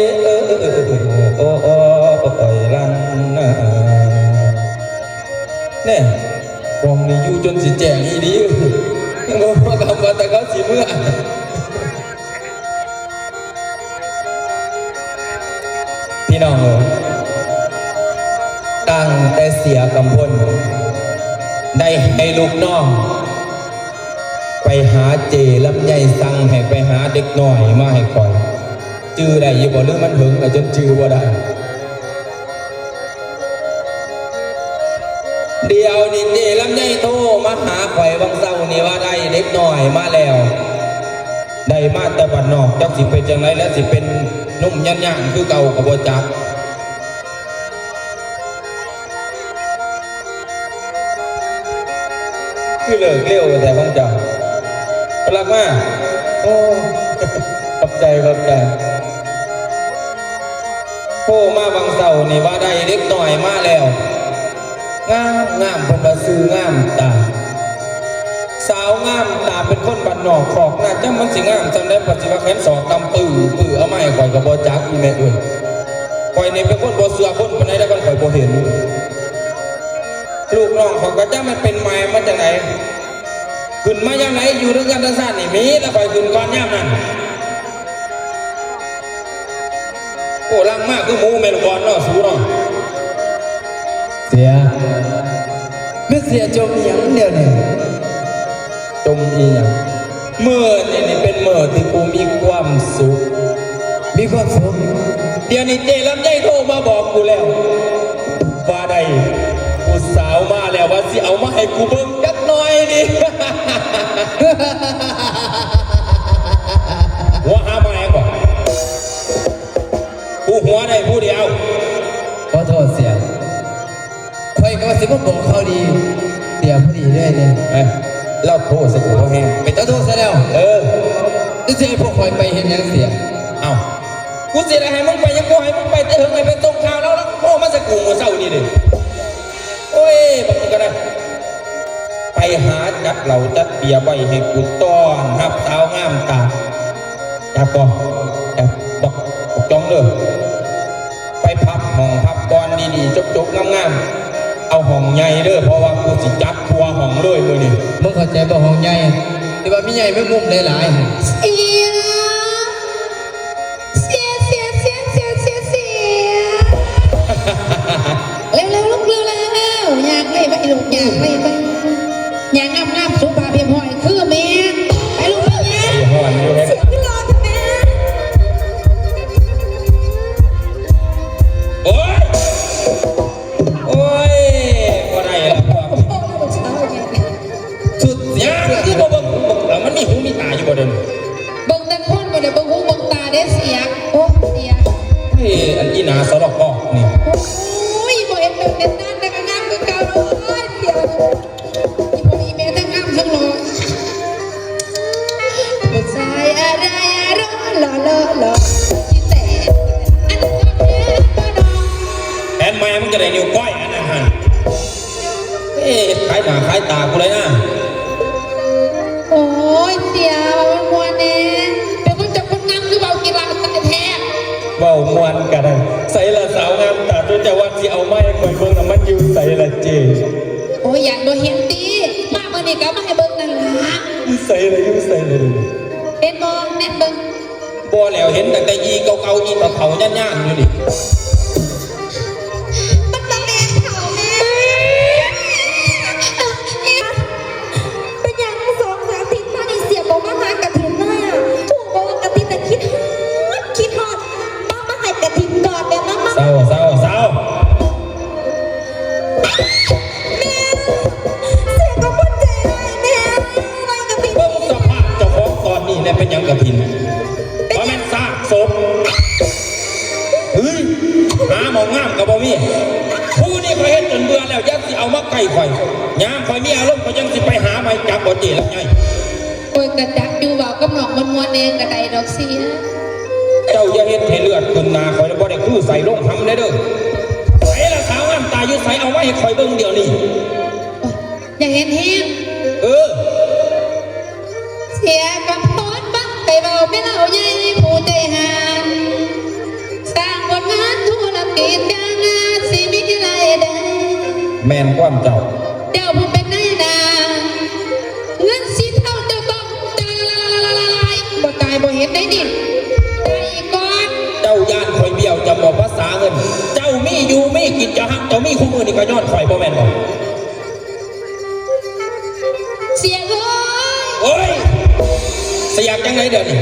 ເອີ ໂອ້ ໂອ້ ໂອ້ຍ ລັນນາ. ແນ່ ໝ່ອງນີ້ຢູ່ຈົນຊິແຈ້ງອີ່ຫຼີ. ບໍ່ຮູ້ວ່າຄຳວ່າແຕ່ເຂົາຊິເມືອ. ພີ່ນ້ອງເອີຍ, ຕັ້ງແຕ່ເສຍກຳພົນໄດ້ໃຫ້ລູກນ້ອງໄປຫາເຈ້ລຳໄຍ ສັ່ງໃຫ້ໄປຫາເດັກນ້ອຍມາໃຫ້ຂ້ອຍ. ຈື່ໄດ້ຢູ່ບໍ່ ຫຼືມັນເຖິງແລ້ວຈົນຈື່ບໍ່ໄດ້? ດຽວນີ້ເຈ້ລຳໄຍໂທມາຫາຂ້ອຍຫວ່າງເຊົ້ານີ້ວ່າໄດ້ເດັກນ້ອຍມາແລ້ວ, ໄດ້ມາແຕ່ບ້ານນອກ, ຈັກຊິເປັນຈັ່ງໃດ ແລະຊິເປັນໜຸ່ມຍານຍ່າງຄືເກົ່າກໍບໍ່ຈັກ. ຄືເລີກເລັວແທ້ຂອງເຈົ້າ. ພະລັກມາ. ໂອ້ ຂອບໃຈ ຂອບໃຈ. ໂທມາຫວ່າງເຊົ້ານີ້ວ່າໄດ້ເດັກນ້ອຍມາແລ້ວ. ງາມ ງາມ ເພິ່ນວ່າຊື່ງາມຕາ. ສາວງາມຕາເປັນຄົນບ້ານນອກຄອກນາ, ຈັ່ງມັນຊິງາມສ່ຳໃດ, ປະສິວ່າແຂນສອກດຳປຶ້ງປຶ້ງ ເອົາມາໃຫ້ຂ້ອຍກໍບໍ່ຈັກ ອີ່ແມ່ເອີຍ. ຂ້ອຍນີ້ເປັນຄົນບໍ່ເຊື່ອຄົນປານໃດ ແລ້ວຄັນຂ້ອຍບໍ່ເຫັນ. ລູກນ້ອງຂ້ອຍກໍຈັກມັນເປັນມາມາຈັ່ງໃດ, ຂຶ້ນມາຍາມໃດ ຢູ່ເຮືອນຊານນີ້ມີແຕ່ຂ້ອຍຂຶ້ນກ່ອນຍາມນັ້ນ. ໂອ້ ຫຼັງມາຄືໝູແມ່ລູກອ່ອນເນາະ ສູເນາະ. ເສຍ ແມ່ນເສຍຈົ່ມອີ່ຫຍັງດຽວນີ້? ຈົ່ມອີ່ຫຍັງ? ມື້ນີ້ນີ້ເປັນມື້ທີ່ກູມີຄວາມສຸກ. ມີຄວາມສຸກ? ດຽວນີ້ເຈ້ລຳໄຍໂທມາບອກກູແລ້ວ ວ່າໄດ້ຜູ້ສາວມາແລ້ວ, ວ່າຊິເອົາມາໃຫ້ກູເບິ່ງຈັກໜ້ອຍນີ້. ຫົວຫາມາຫຍັງເກາະ? ກູຫົວໄດ້ຜູ້ດຽວ. ຂໍໂທດເສຍ. ຂ້ອຍກໍວ່າຊິມາບອກຂ່າວດີເສຍພໍດີເລີຍເດ້. ເອີ ລາວໂທໃສ່ກູພໍແຮງ. ເປັນຕາໂທຊະແລ້ວ. ເອີ ແລ້ວຊິໃຫ້ພວກຂ້ອຍໄປເຮັດຫຍັງເສຍ? ເອົ້າ ກູຊິໄດ້ໃຫ້ມຶງໄປຫຍັງ? ກູໃຫ້ມຶງໄປແຕ່ເຫິງ ໃຫ້ໄປສົ່ງຂ່າວລາວ, ລາວໂທມາໃສ່ກູມື້ເຊົ້ານີ້ເດ້. ໂອ້ຍ ບັກນີ້ກໍໄດ້ ໄປຫາຈັດເຫຼົ້າຈັດເບຍໄວ້ໃຫ້ກູຕ້ອນຮັບສາວງາມຕາ. ຈັບບໍ່? ຈັບບັກ ບັກຈອງເດີ. ໄປພັບຫ້ອງພັບບ່ອນດີໆ ຈົກໆ ງາມໆ. ເອົາຫ້ອງໃຫຍ່ເດີ ເພາະວ່າກູຊິຈັດທົ່ວຫ້ອງເລີຍມື້ນີ້. ມຶງເຂົ້າໃຈບໍ່? ຫ້ອງໃຫຍ່ ທີ່ວ່າມີໃຍແມງມຸມຫຼາຍໆ. ເສຍ ເສຍ ເສຍ ເສຍ ເສຍ ເສຍ ເສຍ. ເລັວໆ ລຸກ ເລັວໆ. ຍ່າງໄວໆ ລູກ ຍ່າງໄວໆ. ຍ່າງງາມໆ ສຸພາບຮຽບຮ້ອຍຄືແມ່. ໄປລູກ ໄປຍ່າງ. ຮ້ອນຢູ່ເດ້. ສຽງຄືຫຼໍ່ແທ້ແມ່. ໂອ້ຍ ໂອ້ຍ ບໍ່ໄດ້ລະພວກ. ໂອ້ໂຫ ລູກສາວແທ້. ສຸດຍາດ ຄືບໍ່ເບິ່ງຫູເບິ່ງຕາ ມັນມີຫູມີຕາຢູ່ບໍ່ເດີ? ເບິ່ງແຕ່ຄົນບໍ່ໄດ້ເບິ່ງຫູເບິ່ງຕາເດ້ເສຍ. ໂອ້ ເສຍ. ເອີ ອັນອີ່ໜ້າສະຫຼອກກອກນີ້. ໂອ້ຍ ບໍ່ເຫັນແບບເຫັນນັ້ນແຕ່ກໍງາມຄືເກົ່າ. ໂອ້ຍ ເສຍ. ອີ່ພໍ່ອີ່ແມ່ທັງງາມທັງຫຼໍ່. ຜູ້ຊາຍອາໄລອາລໍ ຫຼໍ່ໆ ຫຼໍ່ ທີ່ແຕກ ອັນນັ້ນກໍແມ່ນບໍ່ນ້ອງ. ແມ່ນແມ່ ມຶງຈະໄດ້ນິ້ວກ້ອຍອັນນັ້ນຫັ້ນ. ເອີ ເຮັດຂາຍໜ້າຂາຍຕາກູເລີຍນະ. ໂອ້ຍ ເສຍ ເວົ້າມ່ວນແດ່. ເປັນຄົນຈັບຄົນງາມຄືເວົ້າກິນລາບຕາຍແທ້. ເວົ້າມ່ວນກໍໄດ້. ໃສລະສາວງາມຕາ ຕົວເຈົ້າວ່າຊິເອົາມາໃຫ້ຂ້ອຍເບິ່ງນະ ມັນຢູ່ໃສລະເຈ້? ໂອ້ຍ ຢ້ານບໍ່ເຫັນຕິ. ມາມື້ນີ້ກໍເອົາມາໃຫ້ເບິ່ງນັ້ນລະ. ຢູ່ໃສລະ ຢູ່ໃສລະ? ເຫັນບໍ່? ແນມເບິ່ງ. ບໍ່ແລ້ວ ເຫັນຕັ້ງແຕ່ອີ່ເກົ່າໆ ອີ່ເຖົ້າໆ ຍ່ານໆ ຢູ່ນີ້. ມັນບໍ່ແມ່ນເຖົ້າແມ່. ເປັນຫຍັງສອງສາມທິດມານີ້ ເສຍບໍ່ມາຫາກະຖິນເລີຍອະ? ຮູ້ບໍ່ວ່າກະຖິນນະຄິດຮອດ ຄິດຮອດ. ມາ ມາໃຫ້ກະຖິນກອດແດ່ ມາ ມາ. ເຊົາ ເຊົາ ເຊົາ. ແມ່ ເສຍກໍບໍ່ໃຈຮ້າຍແມ່ ໄລ່ກະຖິນ. ເບິ່ງສະພາບເຈົ້າຂອງຕອນນີ້ແນ່ ເປັນຫຍັງກະຖິນ? ເປັນຫຍັງ? ວ່າແມ່ນຊາກສົບ. ເຮີ້ຍ ຫາໝ່ອງງາມກໍບໍ່ມີ. ຜູ້ນີ້ຂ້ອຍເຮັດຈົນເບື່ອແລ້ວ ຢ່າຊິເອົາມາໃກ້ຂ້ອຍ. ຍາມຂ້ອຍມີອາລົມ ຂ້ອຍຈັ່ງຊິໄປຫາໃໝ່. ຈັກບໍ່ເຈ້ລຳໄຍ? ຂ້ອຍກະຈັກຢູ່ ເວົ້າກັບນ້ອງມ່ວນໆ ແນ່ກະໄດ້ດອກເສຍ. ເຈົ້າຢ່າເຮັດໃຫ້ເລືອດຂຶ້ນໜ້າຂ້ອຍ ບໍ່ໄດ້ຄືໃສ່ໂລງຫຳເດ້ເດີ. ໃສລະສາວງາມຕາຢູ່ໃສ? ເອົາມາໃຫ້ຂ້ອຍເບິ່ງດຽວນີ້. ຢາກເຫັນແຮງ. ເອີ. ເສຍກຳໂພດບັກໄປເວົ້າແມ່ເລົ່າໃຫຍ່ຜູ້ໃຈຫານ ສ້າງຜົນງານທຸລະກິດ ຈັ່ງອາດຊິມີລາຍໄດ້. ແມ່ນຄວາມເຈົ້າ. ເຈົ້າຜູ້ເປັນນາຍໜ້າ ເງິນສີເທົາ ເຈົ້າຮັກເຈົ້າມີຄູ່ມື້ນີ້ກໍຍ້ອນຂ້ອຍບໍ່ແມ່ນບໍ່? ເສຍເອີຍ ໂອ້ຍ ສະຢາກຈັ່ງໃດດຽວນີ້?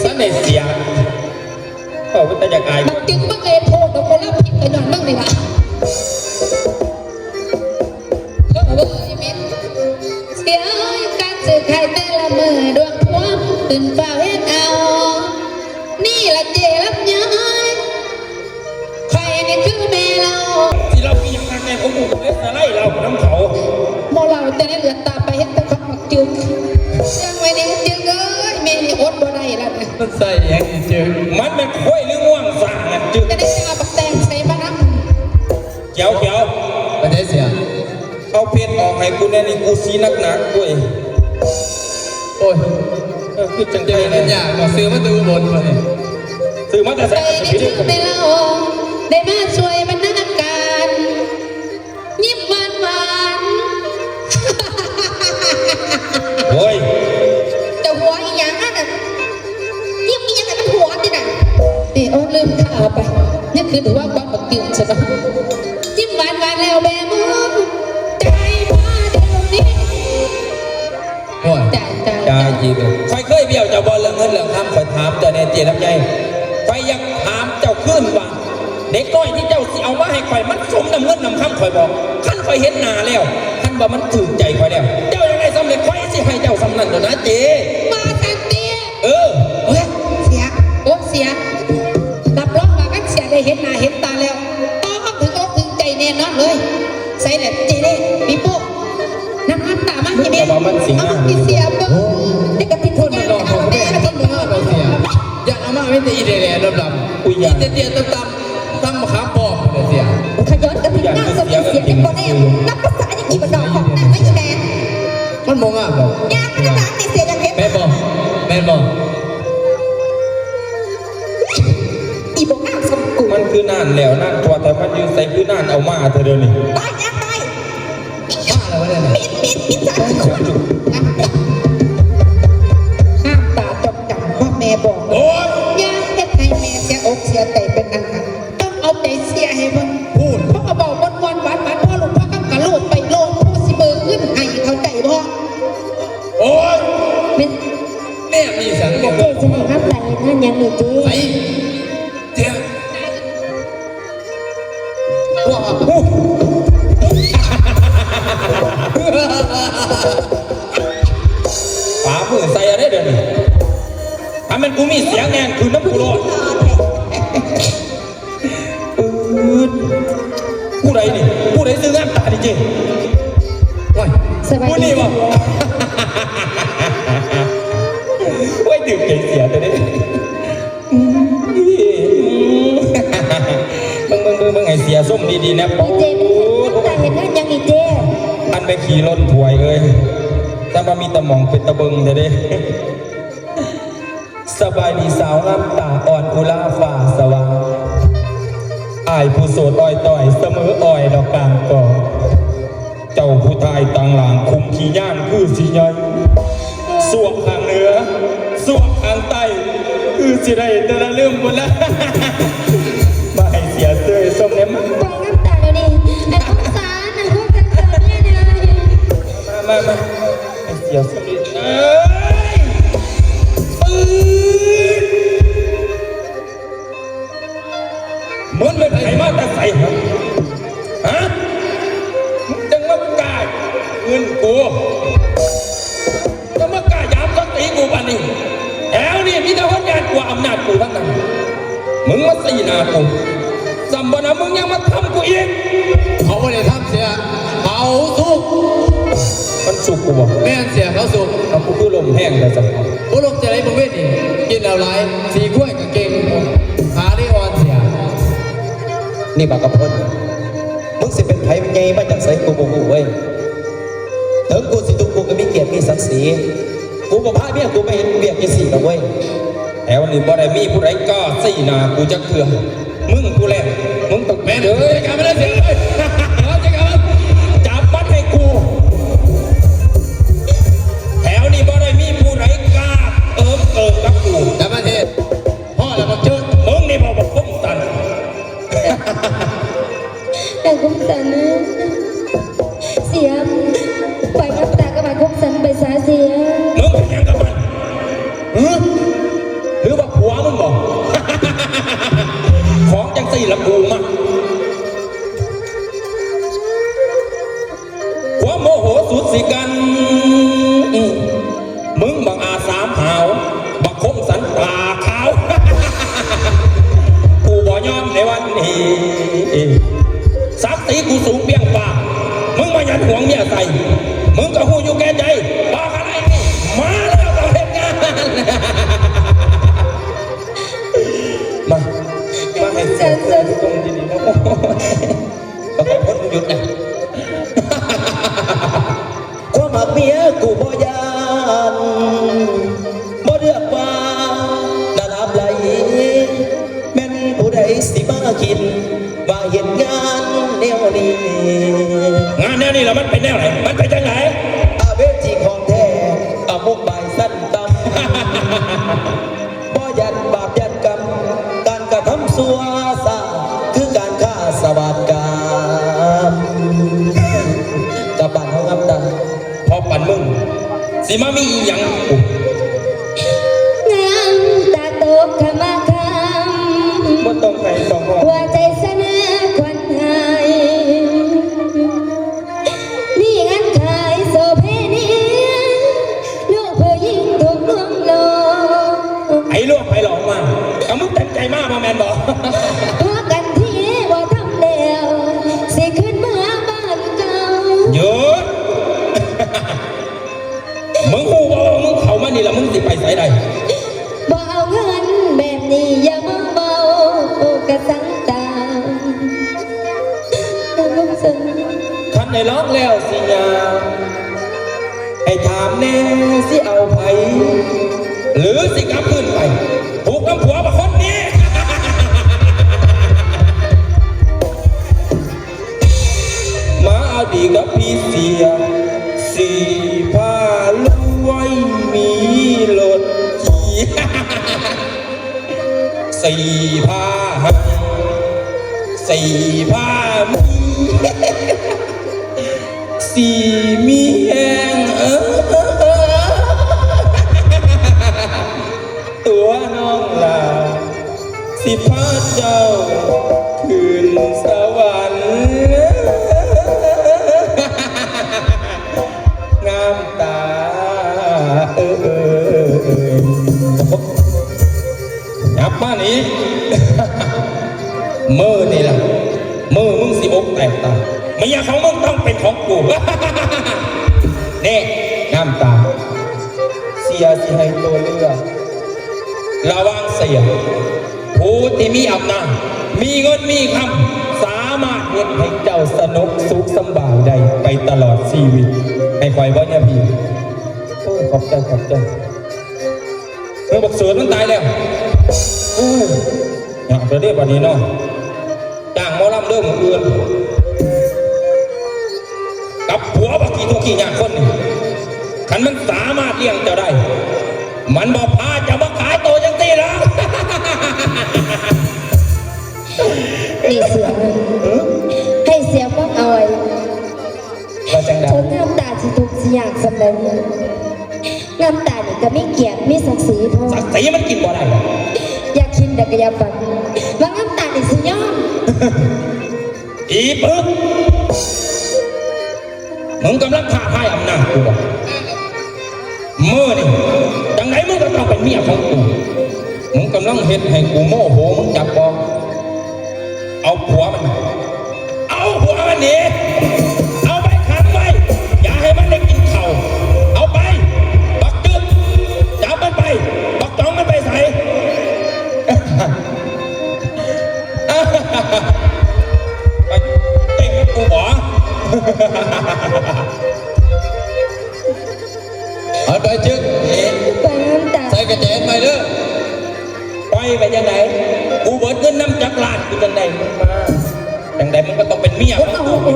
ສັນໄດ້ສະຢາກ ເວົ້າເປັນຕາຢາກອາຍ. ບັກຈຶ່ງ ມຶງເອີຍໂພດດອກ ກູລະຜິດກໍຍ້ອນມຶງນີ້ລະ. ເອີ ເອີ ເອີ ເມັນ ສຽງການຊື້ຂາຍແຕ່ລະມື້ ດວງພວມຂຶ້ນຟ້າວເຮັດເອົາ ນີ້ລະເຈ້ລຳໄຍ ຂ້ອຍນີ້ຄືແມ່ເລົ່າ ຊິເລົ່າອີ່ຫຍັງຄັກແນ່ຂອງກູ ເຮັດສະໄລເລົ່ານຳເຂົາ ບໍ່ເລົ່າແຕ່ໃນເລືອດຕາໄປ ເຮັດແຕ່ຂອງບັກຈຶ່ງ ເຊື່ອງໄວ້ແນ່ຈຶ່ງເອີຍ ແມ່ນີ້ອົດບໍ່ໄດ້ລະນະ. ມັນໃສ່ຫຍັງອີ່ຈຶ່ງ? ມັນແມ່ນຄວາຍຫຼືງ່ວງຊ້າງຫັ້ນຈຶ່ງ ຈະໄດ້ເອົາບັກແຕງໃສ່ມານຳ. ຂຽວ ຂຽວ ໄປໃສເສຍ? ເອົາເພັດອອກໃຫ້ກູແດ່ນີ້ ກູສີໜັກໆ ໂອ້ຍ ໂອ້ຍ ເອີ ຄືຈັ່ງໃດ ເປັນຫຍັງເນາະ ຊື້ມາແຕ່ອຸບົນບໍ່ນີ້? ຊື້ມາແຕ່ໃສ? ໄປນີ້ຄືແມ່ເລົ່າ ໄດ້ມາຊ່ວຍບັນນາການ ຍິ້ມຫວານໆ ໂອ້ຍ ເຈົ້າຫົວອີ່ຫຍັງຫັ້ນນະ? ຍິ້ມອີ່ຫຍັງຫັ້ນ ມັນຫົວຕິນະ? ເອີ ໂອ້ ລືມຂ້າໄປ ຍັງຄືວ່າບັກຕຶກຊະເນາະ. ຍິ້ມຫວານໆ ແລ້ວແບມື ຈ່າຍມາດຽວນີ້. ໂອ້ຍ ຈ່າຍ ຈ່າຍ ຈ່າຍອີກ. ຂ້ອຍເຄີຍບ້ຽວເຈົ້າບໍ່ເລື່ອງເງິນເລື່ອງຄຳ? ຂ້ອຍຖາມເຈົ້າແດ່ ເຈ້ລຳໄຍ ຂ້ອຍຢາກຖາມເຈົ້າຄືນວ່າ ເດັກນ້ອຍທີ່ເຈົ້າຊິເອົາມາໃຫ້ຂ້ອຍ ມັນສົມນຳເງິນນຳຄຳຂ້ອຍບໍ່? ຄັນຂ້ອຍເຫັນໜ້າແລ້ວ ຄັນວ່າມັນຖືກໃຈຂ້ອຍແລ້ວ ເຈົ້າຢາກໄດ້ສ່ຳໃດ ຂ້ອຍຊິໃຫ້ເຈົ້າສ່ຳນັ້ນໂລດນະເຈ້. ວ່າຊັ້ນຕິ? ເອີ. ເອີຍ ເສຍ ໂອ້ ເສຍ ຮັບຮອງວ່າຄັນເສຍໄດ້ເຫັນໜ້າເຫັນຕາແລ້ວ ຕ້ອງຖືກອົກຖືກໃຈແນ່ນອນເລີຍ. ໃສແຫຼະເຈ້ເດ້ ປີໂປ້ ນຳງາມຕາມາໃຫ້ແມ່ ເອົາມາໃຫ້ເສຍເບິ່ງ. ເດັກກະຕິດ ຄົນມັນຫຼອກເຂົາແມ່ ຄົນມັນງາມເອົາເສຍ ຢ່າເອົາມາ ມີແຕ່ອີແຫຼ້ໆ ດຳໆ ອຸ້ຍ ອີເຕ້ຍໆ ຕ່ຳໆ ຕຳມະຂາມປ້ອມພຸ້ນແຫຼະເສຍ. ຂະຍ້ອນກະຕິດງາມສ່ຳນີ້ເສຍ ຍັງບໍ່ແນມ ນັບພາສາຫຍັງ ອີບ້ານນອກຂອງນາງ ອີແມ່ ມັນບໍ່ງາມດອກ. ຍ່າງມານຳຫຼັງນີ້ເສຍ ຢາກເຫັນ ແມ່ນບໍ່? ແມ່ນບໍ່? ອີບໍ່ງາມສ່ຳກູ. ມັນຄືນານແລ້ວນານກວ່າ ແຕ່ມັນຢູ່ໃສ ຄືນານເອົາມາແທ້ດຽວນີ້. ໄປ ຍ່າງໄປ. ມາແລ້ວວະເດ. ມິດ ມິດ ມິດສາມສີ່ຄົນ. ນ້ຳຕາ ນ້ຳຕາຈົນກຳ ເພາະແມ່ບອກ. ໂອ້ຍ ຢ່າເຮັດໃຫ້ແມ່ເສຍອົກເສຍໃຈເປັນອັນຂາດ. ຕ້ອງເອົາໃຈເສຍໃຫ້ເບິ່ງ. ພູດ ເພາະວ່າເວົ້າມ່ວນໆ ຫວານໆ ພໍລູກພໍຄຳກະໂລດໄປໂລດ ຜູ້ຊິເບີເງິນໃຫ້ ເຂົ້າໃຈບໍ່? ໂອ້ຍ ແມ່ນ ແມ່ມີສັງ ເຈົ້າຊິໃຫ້ງາມຕາເຮັດງານຫຍັງນີ້ຕິ? ໄປ ເຈົ້າ ປາມືໃສ່ເອົາເດ້ດຽວນີ້. ຖ້າແມ່ນກູມີສຽງແນ່ ຄືນນຳກູໂລດ. ຜູ້ໃດນີ້? ຜູ້ໃດຊື່ງາມຕານີ້ເຈ້? ໂອ້ຍ ສະບາຍດີ ຜູ້ນີ້ບໍ່? ໂອ້ຍ ຖືກໃຈເສຍແທ້ເດ້. ເບິ່ງ ເບິ່ງ ເບິ່ງ ເບິ່ງໃຫ້ເສຍຊົມດີໆ ແນ່. ເຈົ້ ເຈົ້ ເຮັດງານຫຍັງນີ້ເຈ້? ອັນແມ່ຂີ້ຫຼົ່ນຖ້ວຍເອີຍ ແຕ່ວ່າມີແຕ່ໝ່ອງເປັນຕາເບິ່ງແທ້ເດ້. ສະບາຍດີສາວງາມຕາອ່ອນອຸລາຟ້າສະຫວ່າງ ອ້າຍຜູ້ໂສດອ້ອຍຕ້ອຍສະເໝີອ້ອຍດອກກາງກອກ. ເຈົ້າຜູ້ຖ່າຍຕັ້ງຫຼາງຄຸມຂີ້ຍ່າງຄືຊິໃຫຍ່ ສວກຂ້າງເໜືອ ສວກຂ້າງໃຕ້ ຄືຊິໄດ້ແຕ່ລະລຶ້ມພຸ້ນລະ. ມາໃຫ້ເສຍເຊີຍຊົມແດ່ມາ. ປ່ອຍນ້ຳຕາດຽວນີ້ ໄອ້ຄົນສານ ໄອ້ຄົນສານເນຍນາຍ. ມາ ມາ ມາ ໃຫ້ເສຍຊົມ. ເອີຍ ປືນ. ມຶງເປັນໃຜມາແຕ່ໃສຫະ? ຫະ? ມຶງຈັ່ງມາກ້າເອີ້ນກູ ຈັ່ງມາກ້າຢາມສັກຕີກູປານນີ້. ແຖວນີ້ມີແຕ່ຄົນຢ້ານກົວອຳນາດກູທັງນັ້ນ. ມຶງມາຊີ້ໜ້າກູ ສ່ຳບໍ່ນະ ມຶງຍັງມາທຳກູອີກ. ເຂົາບໍ່ໄດ້ທຳເສຍ ເຂົາສຸກ. ມັນສຸກກູບໍ່? ແມ່ນເສຍ ເຂົາສຸກ. ເອົາ ກູຄືລົມແຮງແທ້ຊັ້ນ. ບໍ່ລົມຈັ່ງໃດ ບາງເວນນີ້ ກິນເຫຼົ້າຫຼາຍ ສີຄວາຍກໍເກັ່ງ ຂາເລີຍອ່ອນເສຍ. ນີ້ບັກກະພົນ ມຶງຊິເປັນໃຜໃຫຍ່ມາຈາກໃສ ກູບໍ່ຮູ້ເວີຍ. ເຖິງກູຊິທຸກ ກູກໍມີກຽດມີສັກສີ. ກູບໍ່ພາເມຍກູໄປເຮັດວຽກຈັ່ງຊີ້ດອກເວີຍ. ແຖວນີ້ບໍ່ໄດ້ມີຜູ້ໃດກ້າຊີ້ໜ້າກູຈັກເທື່ອ. ມຶງຜູ້ແລກ ມຶງຕ້ອງແມ່ນ. ເອີຍ ຈັບມັນເລີຍ ຈັບມັນໃຫ້ກູ. ແຖວນີ້ບໍ່ໄດ້ມີຜູ້ໃດກ້າເອີ້ມເກີກກັບກູ. ຈັບມັນເຮັດ. ພໍແລ້ວບັກເຈີດ. ມຶງນີ້ບໍ່ບັກຄົງຕັນ. ເ ອ້າຍຄົມສັນ ເສຍ ໄປນຳຕາກັບອ້າຍຄົມສັນໄປຊະເສຍ. ມຶງເປັນຫຍັງກັບມັນ? ຫື? ຫຼືວ່າຜົວມຶງບໍ? ຂອງຈັ່ງຊີ້ລະກູມັກ. ຄວາມໂມໂຫສຸດຊິກັນ ມຶງບັກອາດສາມຫາວ ບັກຄົມສັນຕາຂາວ ກູບໍ່ຍອມໃນວັນນີ້ ສັກສີກູສູງປ່ຽງຟ້າ ມຶງມາຢັນຫວງເມຍໃສ່ ມຶງກໍຮູ້ຢູ່ແກ່ໃຈ ບັກອາໄລນີ້ ມາແລ້ວຕ້ອງເຮັດງານ ມາ ມາໃຫ້ເສຍງເຊີນຊົມດີໆເນາະ. ບັກຄົນຢຸດນະ ຄວາມຮັກເມຍກູບໍ່ຢ້ານ ບໍ່ເລືອກວ່າລະດັບໃດ ແມ່ນຜູ້ໃດຊິມາຄິດວ່າເຮັດງານແນວນີ້. ງານແນວນີ້ລະມັນເປັນແນວໃດ? ມັນເປັນຈັ່ງໃດ? ອາເວຈີຂອງແທ້ ອະມຸກບາຍຊັ້ນຕ່ຳ. ບໍ່ຢ້ານບາບຢ້ານກຳ ການກະທຳຊົ່ວຊ້າ ຄືການຂ້າສະຫວາດກາມ ກັບບ້ານເຮົາງາມຕາ ເພາະປານມຶງ ຊິມາມີອີ່ຫຍັງ ງາມຕາຕົກຂະມາຄຳ ບໍ່ຕ້ອງໄຫ້ຕ້ອງຮ້ອງ ຫົວໃຈສະເໜີຂວັນຫາຍ ມີງານຂາຍໂສເພນີ ລູກຜູ້ຍິງຖືກລວງຫຼອກ ໃຜລວງໃຜຫຼອກມາ ກໍມຶງຕັ້ງໃຈມາບໍ່ແມ່ນບໍ? ພໍກັນທີບໍ່ທຳແລ້ວ ຊິຂຶ້ນເມືອບ້ານເກົ່າ. ຢຸດ! ມຶງຮູ້ບໍ່ວ່າມຶງເຂົ້າມານີ້ລະ ມຶງຊິໄປໃສໄດ້? ບໍ່ເອົາເງິນແບບນີ້ຢ່າມາເວົ້າກະສັງຕາ ຄັນໄດ້ລອກແລ້ວຊິຍາ ໃຫ້ຖາມແນ່ຊິເອົາໃຜ ຫຼືຊິກັບຄືນໄປ ຜູກນຳຜົວບັກຄົນນີ້. ມາເອົາດີກັບພີ່ເສຍ ສີພາລວຍມີລົດຂີ່ ສີພາຮັກ ສີພາມີ ສີມີແຮງ ເອີ ຕົວນ້ອງຫຼ້າ ຊິພາເຈົ້າຂຶ້ນສະຫວັນ ງາມຕາເອີຍ ຫຍັບມານີ້ ມື້ນີ້ລະ ມື້ມຶງຊິອົກແຕກຕາຍ ເມຍຂອງມຶງຕ້ອງເປັນຂອງກູ ເນ ງາມຕາ ເສຍຊິໃຫ້ຕົວເລືອກ ລະຫວ່າງເສຍ ຜູ້ທີ່ມີອຳນາດ ມີເງິນມີຄຳ ສາມາດເຮັດໃຫ້ເຈົ້າສະໜຸກສຸກສຳບາຍໄດ້ໄປຕະຫຼອດຊີວິດ ໃຫ້ຂ້ອຍບໍ່ຍາພີ? ໂອ້ ຂອບໃຈ ຂອບໃຈ. ເອີ ບັກເສີດມັນຕາຍແລ້ວ. ໂອ້ຍ ຍາກແລ້ວເດ້ບັດນີ້ເນາະ. ຈ້າງໝໍລຳເດີມື້ອື່ນ ກັບຜົວບັກຂີ້ທຸກຂີ້ຍາກຄົນນີ້. ຄັນມັນສາມາດລ້ຽງເຈົ້າໄດ້ ມັນບໍ່ພາເຈົ້າມາຂາຍໂຕຈັ່ງຊີ້ດອກ. ນີ້ເສືອ ໃຫ້ເສຍຟັງເອົາໄວ້. ວ່າຈັ່ງໃດ? ເຖິງງາມຕາຊິທຸກຊິຍາກສ່ຳໃດ ງາມຕານີ້ກໍມີກຽດມີສັກສີພໍ. ສັກສີມັນກິນບໍ່ໄດ້. ຢາກຄິດແຕ່ກໍຢ່າຝັນ ວ່າງາມຕານີ້ຊິຍອມ. ອີປຶກ ມຶງກຳລັງທ້າທາຍອຳນາດກູບໍ? ມື້ນີ້ ຈັ່ງໃດມຶງກໍຕ້ອງເປັນເມຍຂອງກູ. ມຶງກຳລັງເຮັດໃຫ້ກູໂມໂຫ ມຶງຈັບບໍ່? ເອົາຜົວມັນ ເອົາຜົວມັນໜີ ເອົາໄປຂັງໄວ້ ຢ່າໃຫ້ມັນໄດ້ກິນເຂົ້າ. ເອົາໄປ ບັກຈຶກ ຈັບມັນໄປ. ບັກຈອງມັນໄປໃສ? ເກັ່ງກັບກູບໍ? ເອົາໄປຈຶກ ໄປນຳຕາ ໃສ່ກະແຈໄປເດີ. ປ່ອຍໄປຈັ່ງໃດ? ກູເບິດເງິນນຳຈັກລ້ານ ຄືຈັ່ງໃດມຶງມາ ຈັ່ງໃດມັນກໍຕ້ອງເປັນເມຍຂອງກູ.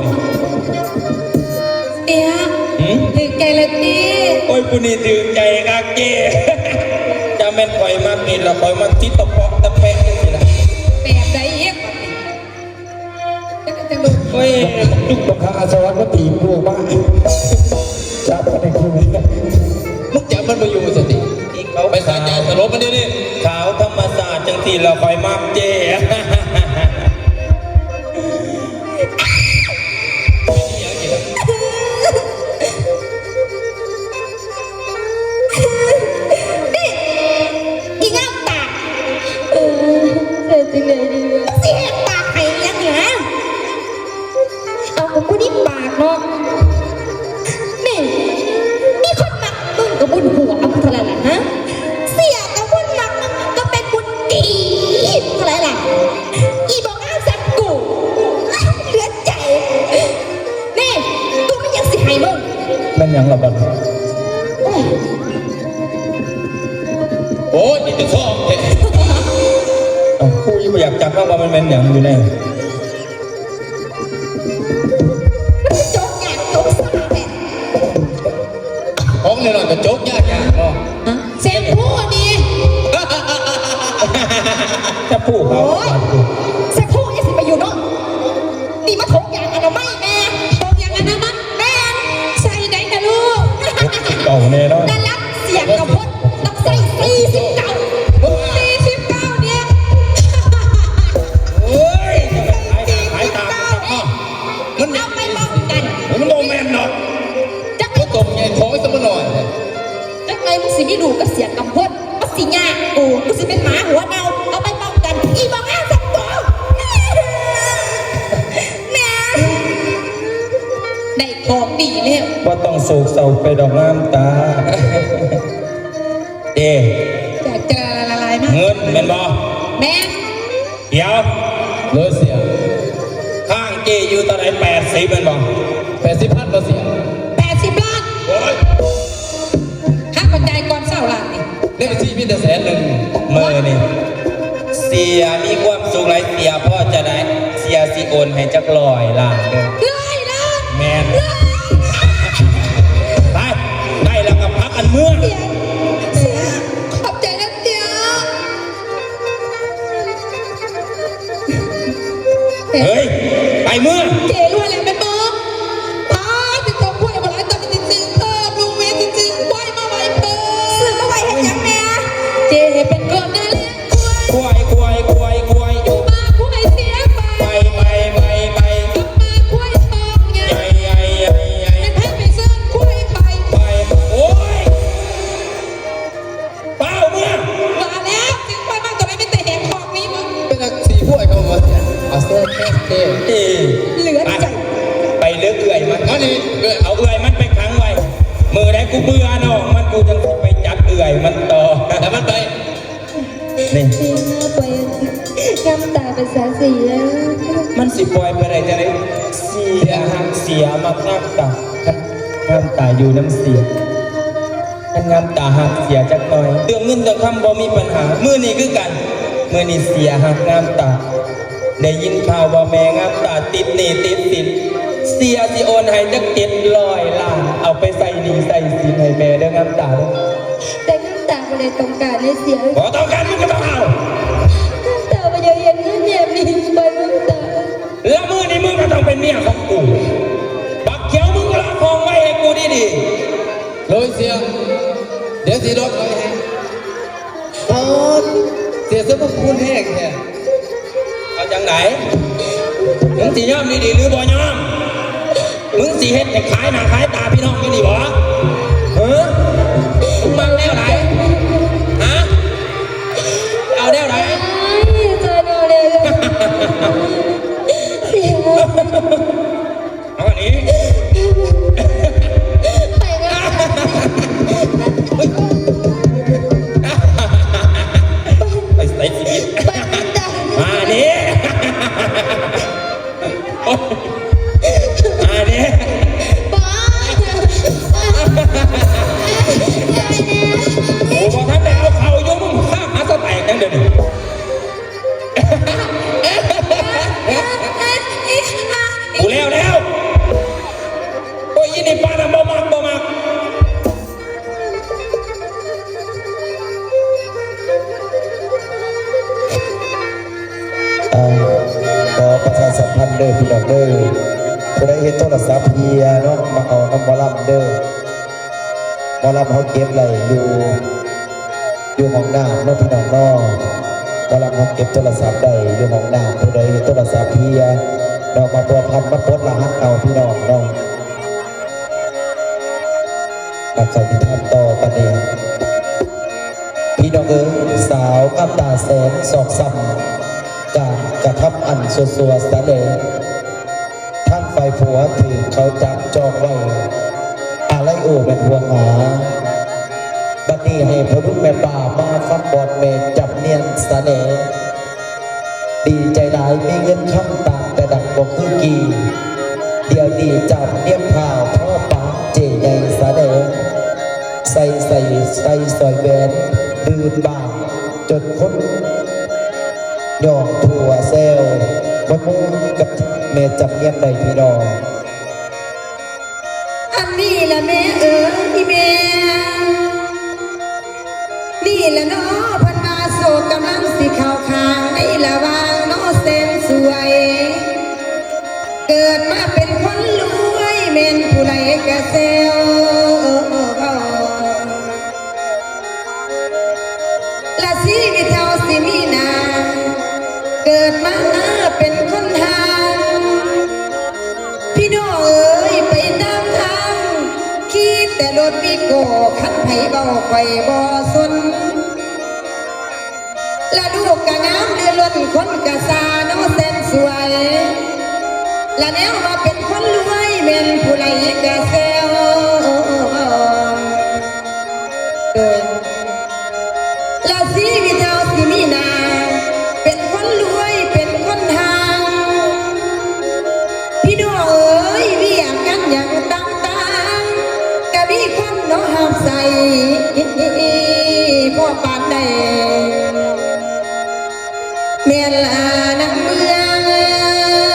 ເອີຍ ຫືມ? ຖືກໃຈແລ້ວຕິ? ໂອ້ຍ ຜູ້ນີ້ຖືກໃຈຄັກເຈ້. ຈະແມ່ນຂ້ອຍມັກນີ້ລະ ຂ້ອຍມັກຕິດຕະເປາະຕະແປະຈັ່ງຊີ້ລະ. ແບບໃດອີກ? ໂອ້ຍ ບັກຈຸກບັກຄາສະຫວັດມາຕີບລູກມາ ຈັບມັນໃຫ້ກູ ມຶງຈັບມັນບໍ່ຢູ່ຊັ້ນຕິ ໄປໃສ່ໃຈສະຫຼົບມັນດຽວນີ້ ຂາວທຳມະຊາດຈັ່ງຊີ້ລະຂ້ອຍມັກເຈ້. ນີ້ ອີງາມຕາ ເອີ ເຮັດຈັ່ງໃດດີວະ? ຊິເຮັດປາກໃຫ້ຫຍັງນີ້ຫະ? ເອົາ ກໍກູນີ້ປາກເນາະ. ນີ້ ມີຄົນມັກມຶງກໍບຸນຫົວເທົ່ານັ້ນລະຫະ? ເສຍກໍບຸນມັກມຶງກໍເປັນບຸນກີບເທົ່ານັ້ນລະ. ອີບໍ່ງາມສ່ຳກູ ເຫຼືອໃຈ. ນີ້ ກູມີຫຍັງຊິໃຫ້ມຶງ. ແມ່ນຫຍັງລະບັດນີ້? ໂອ້ຍ ໂອ້ຍ ນີ້ຈະຊອກແທ້. ເອົ້າ ກູຍັງບໍ່ຢາກຈັບນຳວ່າມັນແມ່ນຫຍັງຢູ່ໃນ ມັນຈະຈົກຍາກຈົກຊ້າແທ້. ຂອງນ້ອຍໆກໍຈົກຍາກໆເນາະ. ແຊມພູນີ້ ແຊມພູເຂົາ ໂອ້ຍ ແຊມພູນີ້ຊິໄປຢູ່ເນາະ. ນີ້ມາຖົງຢາງອະນາໄມແມ່. ຖົງຢາງອະນາໄມ? ແມ່ນ. ໃສ່ໃດນະລູກ? ເກົ້າແນ່ນອນ. ນັ້ນລະ ເສຍກະພົດ ຕ້ອງໃສ່ສີ່ສິບເກົ້າ ສີ່ສິບເກົ້ານີ້. ໂອ້ຍ ຂາຍໜ້າຂາຍຕາຄັກເນາະ. ມັນ ເອົາໄປປ້ອງກັນ ມັນບໍ່ແມ່ນດອກ. ຈັກໄປ ຕົວໃຫຍ່ທ້ອງຊະບໍ່ໜ້ອຍ. ຈັກໄປ ມຶງຊິມີລູກກັບເສຍກຳພົດ ມັນຊິຍາກກູ ກູຊິເປັນໝາຫົວເນົ່າ. ເອົາໄປປ້ອງກັນ ອີບໍ່ງາມສັກໂຕ. ແມ່ ໄດ້ຂອງດີແລ້ວ. ບໍ່ຕ້ອງໂສກເສົ້າໄປດອກງາມຕາ. ເດ້ ຈະລະລາຍມາ ເງິນແມ່ນບໍ່? ແມ່ນ. ດຽວ ໂດຍເສຍ ຄ້າງເຈ້ຢູ່ເທົ່າໃດ? ແປດສິບແມ່ນບໍ່? ແປດສິບພັນບໍ່ເສຍ? ແປດສິບລ້ານ. ໂອ້ຍ ຫາກວ່າຈ່າຍກ່ອນຊາວລ້ານນີ້. ໃນບັນຊີມີແຕ່ແສນໜຶ່ງ. ມື້ນີ້ເສຍມີຄວາມສຸກຫຼາຍ ເສຍພໍຈະໄດ້ ເສຍຊິໂອນໃຫ້ຈັກຮ້ອຍລ້ານເດີ້. ຮ້ອຍລ້ານ? ແມ່ນ. ໄປ ໄດ້ແລ້ວກໍພາກັນເມືອ. ເສຍ ຂອບໃຈນະເສຍ. ເຮີ້ຍ ໄປເມືອ. ເຈ້ລວຍແລ້ວແມ່ນບໍ່? ປ້າດ ໄປຕົກຄວາຍບໍ່ຫຼາຍ ຕອນນີ້ຊິຊື້ເພີ່ມ ລຸງເມຊິຊື້ຄວາຍມາໄວ້ເພີ່ມ. ຊື້ມາໄວ້ເຮັດຫຍັງແມ່? ເຈ້ເປັນຄົນນາແລງຄວາຍ ຄວາຍ ຄວາຍ ຄວາຍ ຄວາຍ ຢູ່ມາຄວາຍເສຍໄປ ໄປ ໄປ ໄປ ໄປ ກັບມາຄວາຍທ້ອງໃຫຍ່ ໃຫຍ່ ໃຫຍ່ ໃຫຍ່ ໃຫ້ໄປເຊີນຄວາຍໄປ ໄປ ໂອ້ຍ. ຟ້າວເມືອ. ວ່າແລ້ວ ຊິຂ້ອຍມາຕົວໃດ ມີແຕ່ແຫກຄອກນີ້ມຶງ. ເປັນຈັ່ງຊີ້ພວກເຂົາວ່າ ອາເຊີເທສເທ ເອີ ເຫຼືອໃຈ ໄປເລີຍເອື້ອຍມັນ. ມານີ້ ເອື້ອຍ ເອົາເອື້ອຍມັນໄປຂັງໄວ້. ມື້ໃດກູເບື່ອນ້ອງມັນ ກູຈັ່ງຊິໄປຈັບເອື້ອຍມັນຕໍ່. ແຕ່ມັນໄປ ນີ້ ຊິມາປ່ອຍງາມຕາໄປຊະເສຍ. ມັນຊິປ່ອຍໄປໄດ້ຈັ່ງໃດ? ເສຍຮັກເສຍມັກງາມຕາ. ງາມຕາຢູ່ນຳເສຍ. ຄັນງາມຕາຮັກເສຍຈັກໜ້ອຍ ເລື່ອງເງິນເລື່ອງຄຳບໍ່ມີບັນຫາ. ມື້ນີ້ຄືກັນ ມື້ນີ້ເສຍຮັກງາມຕາ. ໄດ້ຍິນຂ່າວວ່າແມ່ງາມຕາຕິດໜີ້ຕິດສິນ. ເສຍຊິໂອນໃຫ້ຈັກເຈັດຮ້ອຍລ້ານ ເອົາໄປໃຊ້ໜີ້ໃຊ້ສິນໃຫ້ແມ່ເດີ້ງາມຕາເດີ້. ແຕ່ງາມຕາບໍ່ໄດ້ຕ້ອງການເດ້ເສຍ. ບໍ່ຕ້ອງການ ມຶງກໍຕ້ອງເອົາ. ງາມຕາບໍ່ຢາກເຫັນເງິນແບບນີ້ ປ່ອຍງາມຕາ. ແລ້ວມື້ນີ້ມຶງກໍຕ້ອງເປັນເມຍຂອງກູ. ບັກຂຽວ ມຶງລັອກຫ້ອງໄວ້ໃຫ້ກູດີໆ. ໂດຍເສຍ ດຽວຊິລັອກໄວ້ໃຫ້. ປາດ ເສຍ ສົມພະຄຸນແຮງແທ້. ເອົາຈັ່ງໃດ? ມຶງຊິຍອມດີໆ ຫຼືບໍ່ຍອມ? ມຶງຊິເຮັດໃຫ້ຂາຍໜ້າຂາຍຕາພີ່ນ້ອງຢູ່ນີ້ບໍ່? ເອີ ມຶງມັກແນວໃດ? ຮະ? ເອົາແນວໃດ? ເອີຍ ຊ່ອຍໜ່ອຍເດີ້. ເອົາອັນນີ້ ໄປເລີຍ ໄປໃສຊີວິດ ໄປ ມານີ້ ມານີ້ ບໍ່ ບໍ່ທັນໄດ້ເອົາເຂົ້າຢູ່ ມຶງຂ້າມຫາສະແຕັກຫຍັງດຽວນີ້. ກູແລ້ວແລ້ວ. ໂອ້ຍ ອີນີ້ປານນະ ບໍ່ມັກ ບໍ່ມັກ. ອ່າ ຂໍປະຊາສຳພັນເດີ້ ພີ່ນ້ອງເດີ ຜູ້ໃດເຫັນໂທລະສັບເຫ່ຍເນາະ ມາເອົານຳໝໍລຳເດີ. ໝໍລຳເຮົາເກັບໄວ້ຢູ່ ຢູ່ຫ້ອງນ້ຳເນາະພີ່ນ້ອງເນາະ. ໝໍລຳເຮົາເກັບໂທລະສັບໄວ້ຢູ່ຫ້ອງນ້ຳ ຜູ້ໃດເຫັນໂທລະສັບເຫ່ຍເນາະ ມາພົວພັນ ມາປົດລະຫັດເອົາພີ່ນ້ອງເນາະ. ອາ ເຂົ້ານິທານຕໍ່ບັດນີ້ ພີ່ນ້ອງເອີຍ ສາວງາມຕາແສນຊອກຊ້ຳ ການກະທຳອັນຊົ່ວໆສະແຫຼ ທາງຝ່າຍຜົວຖືກເຂົາຈັບຈອງໄວ້ ອາໄລໂອແມ່ນຫ່ວງຫາ. ບັດນີ້ໃຫ້ພໍ່ລຸງແມ່ປ້າມາຟັງບອດແມ່ຈຳນຽນສະແຫຼ. ດີໃຈຫຼາຍມີເງິນຄຳຕ່າງແຕ່ດັງບໍ່ຄືກີ້ ດຽວນີ້ຈຳນຽນພ້າວພໍປານເຈ້ໃຫຍ່ສະແຫຼ ໃສ່ ໃສ່ ໃສ່ສ້ອຍແຫວນບືນບານ ຈົນຄົນຍ້ອງທົ່ວແຊວ ບໍ່ໝູ່ກັບແມ່ຈຳນຽນໃດພີ່ນ້ອງ. ອັນນີ້ລະແມ່ເອີຍແມ່ ນີ້ລະເນາະ ເພິ່ນວ່າໂຊກກຳລັງຊິເຂົ້າຂ້າງໃນລະຫວ່າງເນາະແສນສວຍ ເກີດມາເປັນຄົນລວຍແມ່ນຜູ້ໃດກະແຊວ ລະຊີວິດເຮົາຊິມີໜ້າ ເກີດມາເປັນຄົນຫ່າງ ພີ່ນ້ອງເອີຍ ໄປຕາມທາງ ຂີ່ແຕ່ລົດວີໂກ້ ຄັນໃຜເວົ້າຂ້ອຍບໍ່ສົນ ລະລູກກະງາມເຫຼືອລົ້ນ ຄົນກະຊ່າເນາະແສນສວຍ ລະແນວວ່າເປັນຄົນລວຍ ແມ່ນຜູ້ໃດກະແຊວ ລະຊີວິດເຮົາຊິມີໜ້າ ເປັນຄົນລວຍ ເປັນຄົນຮ່າງ ພີ່ນ້ອງເອີຍ ວຽກງານຫຍັງຕ່າງໆ ກະມີຄົນເນາະຮັບໃຊ້ ພໍປານໃດ ແມ່ນລະ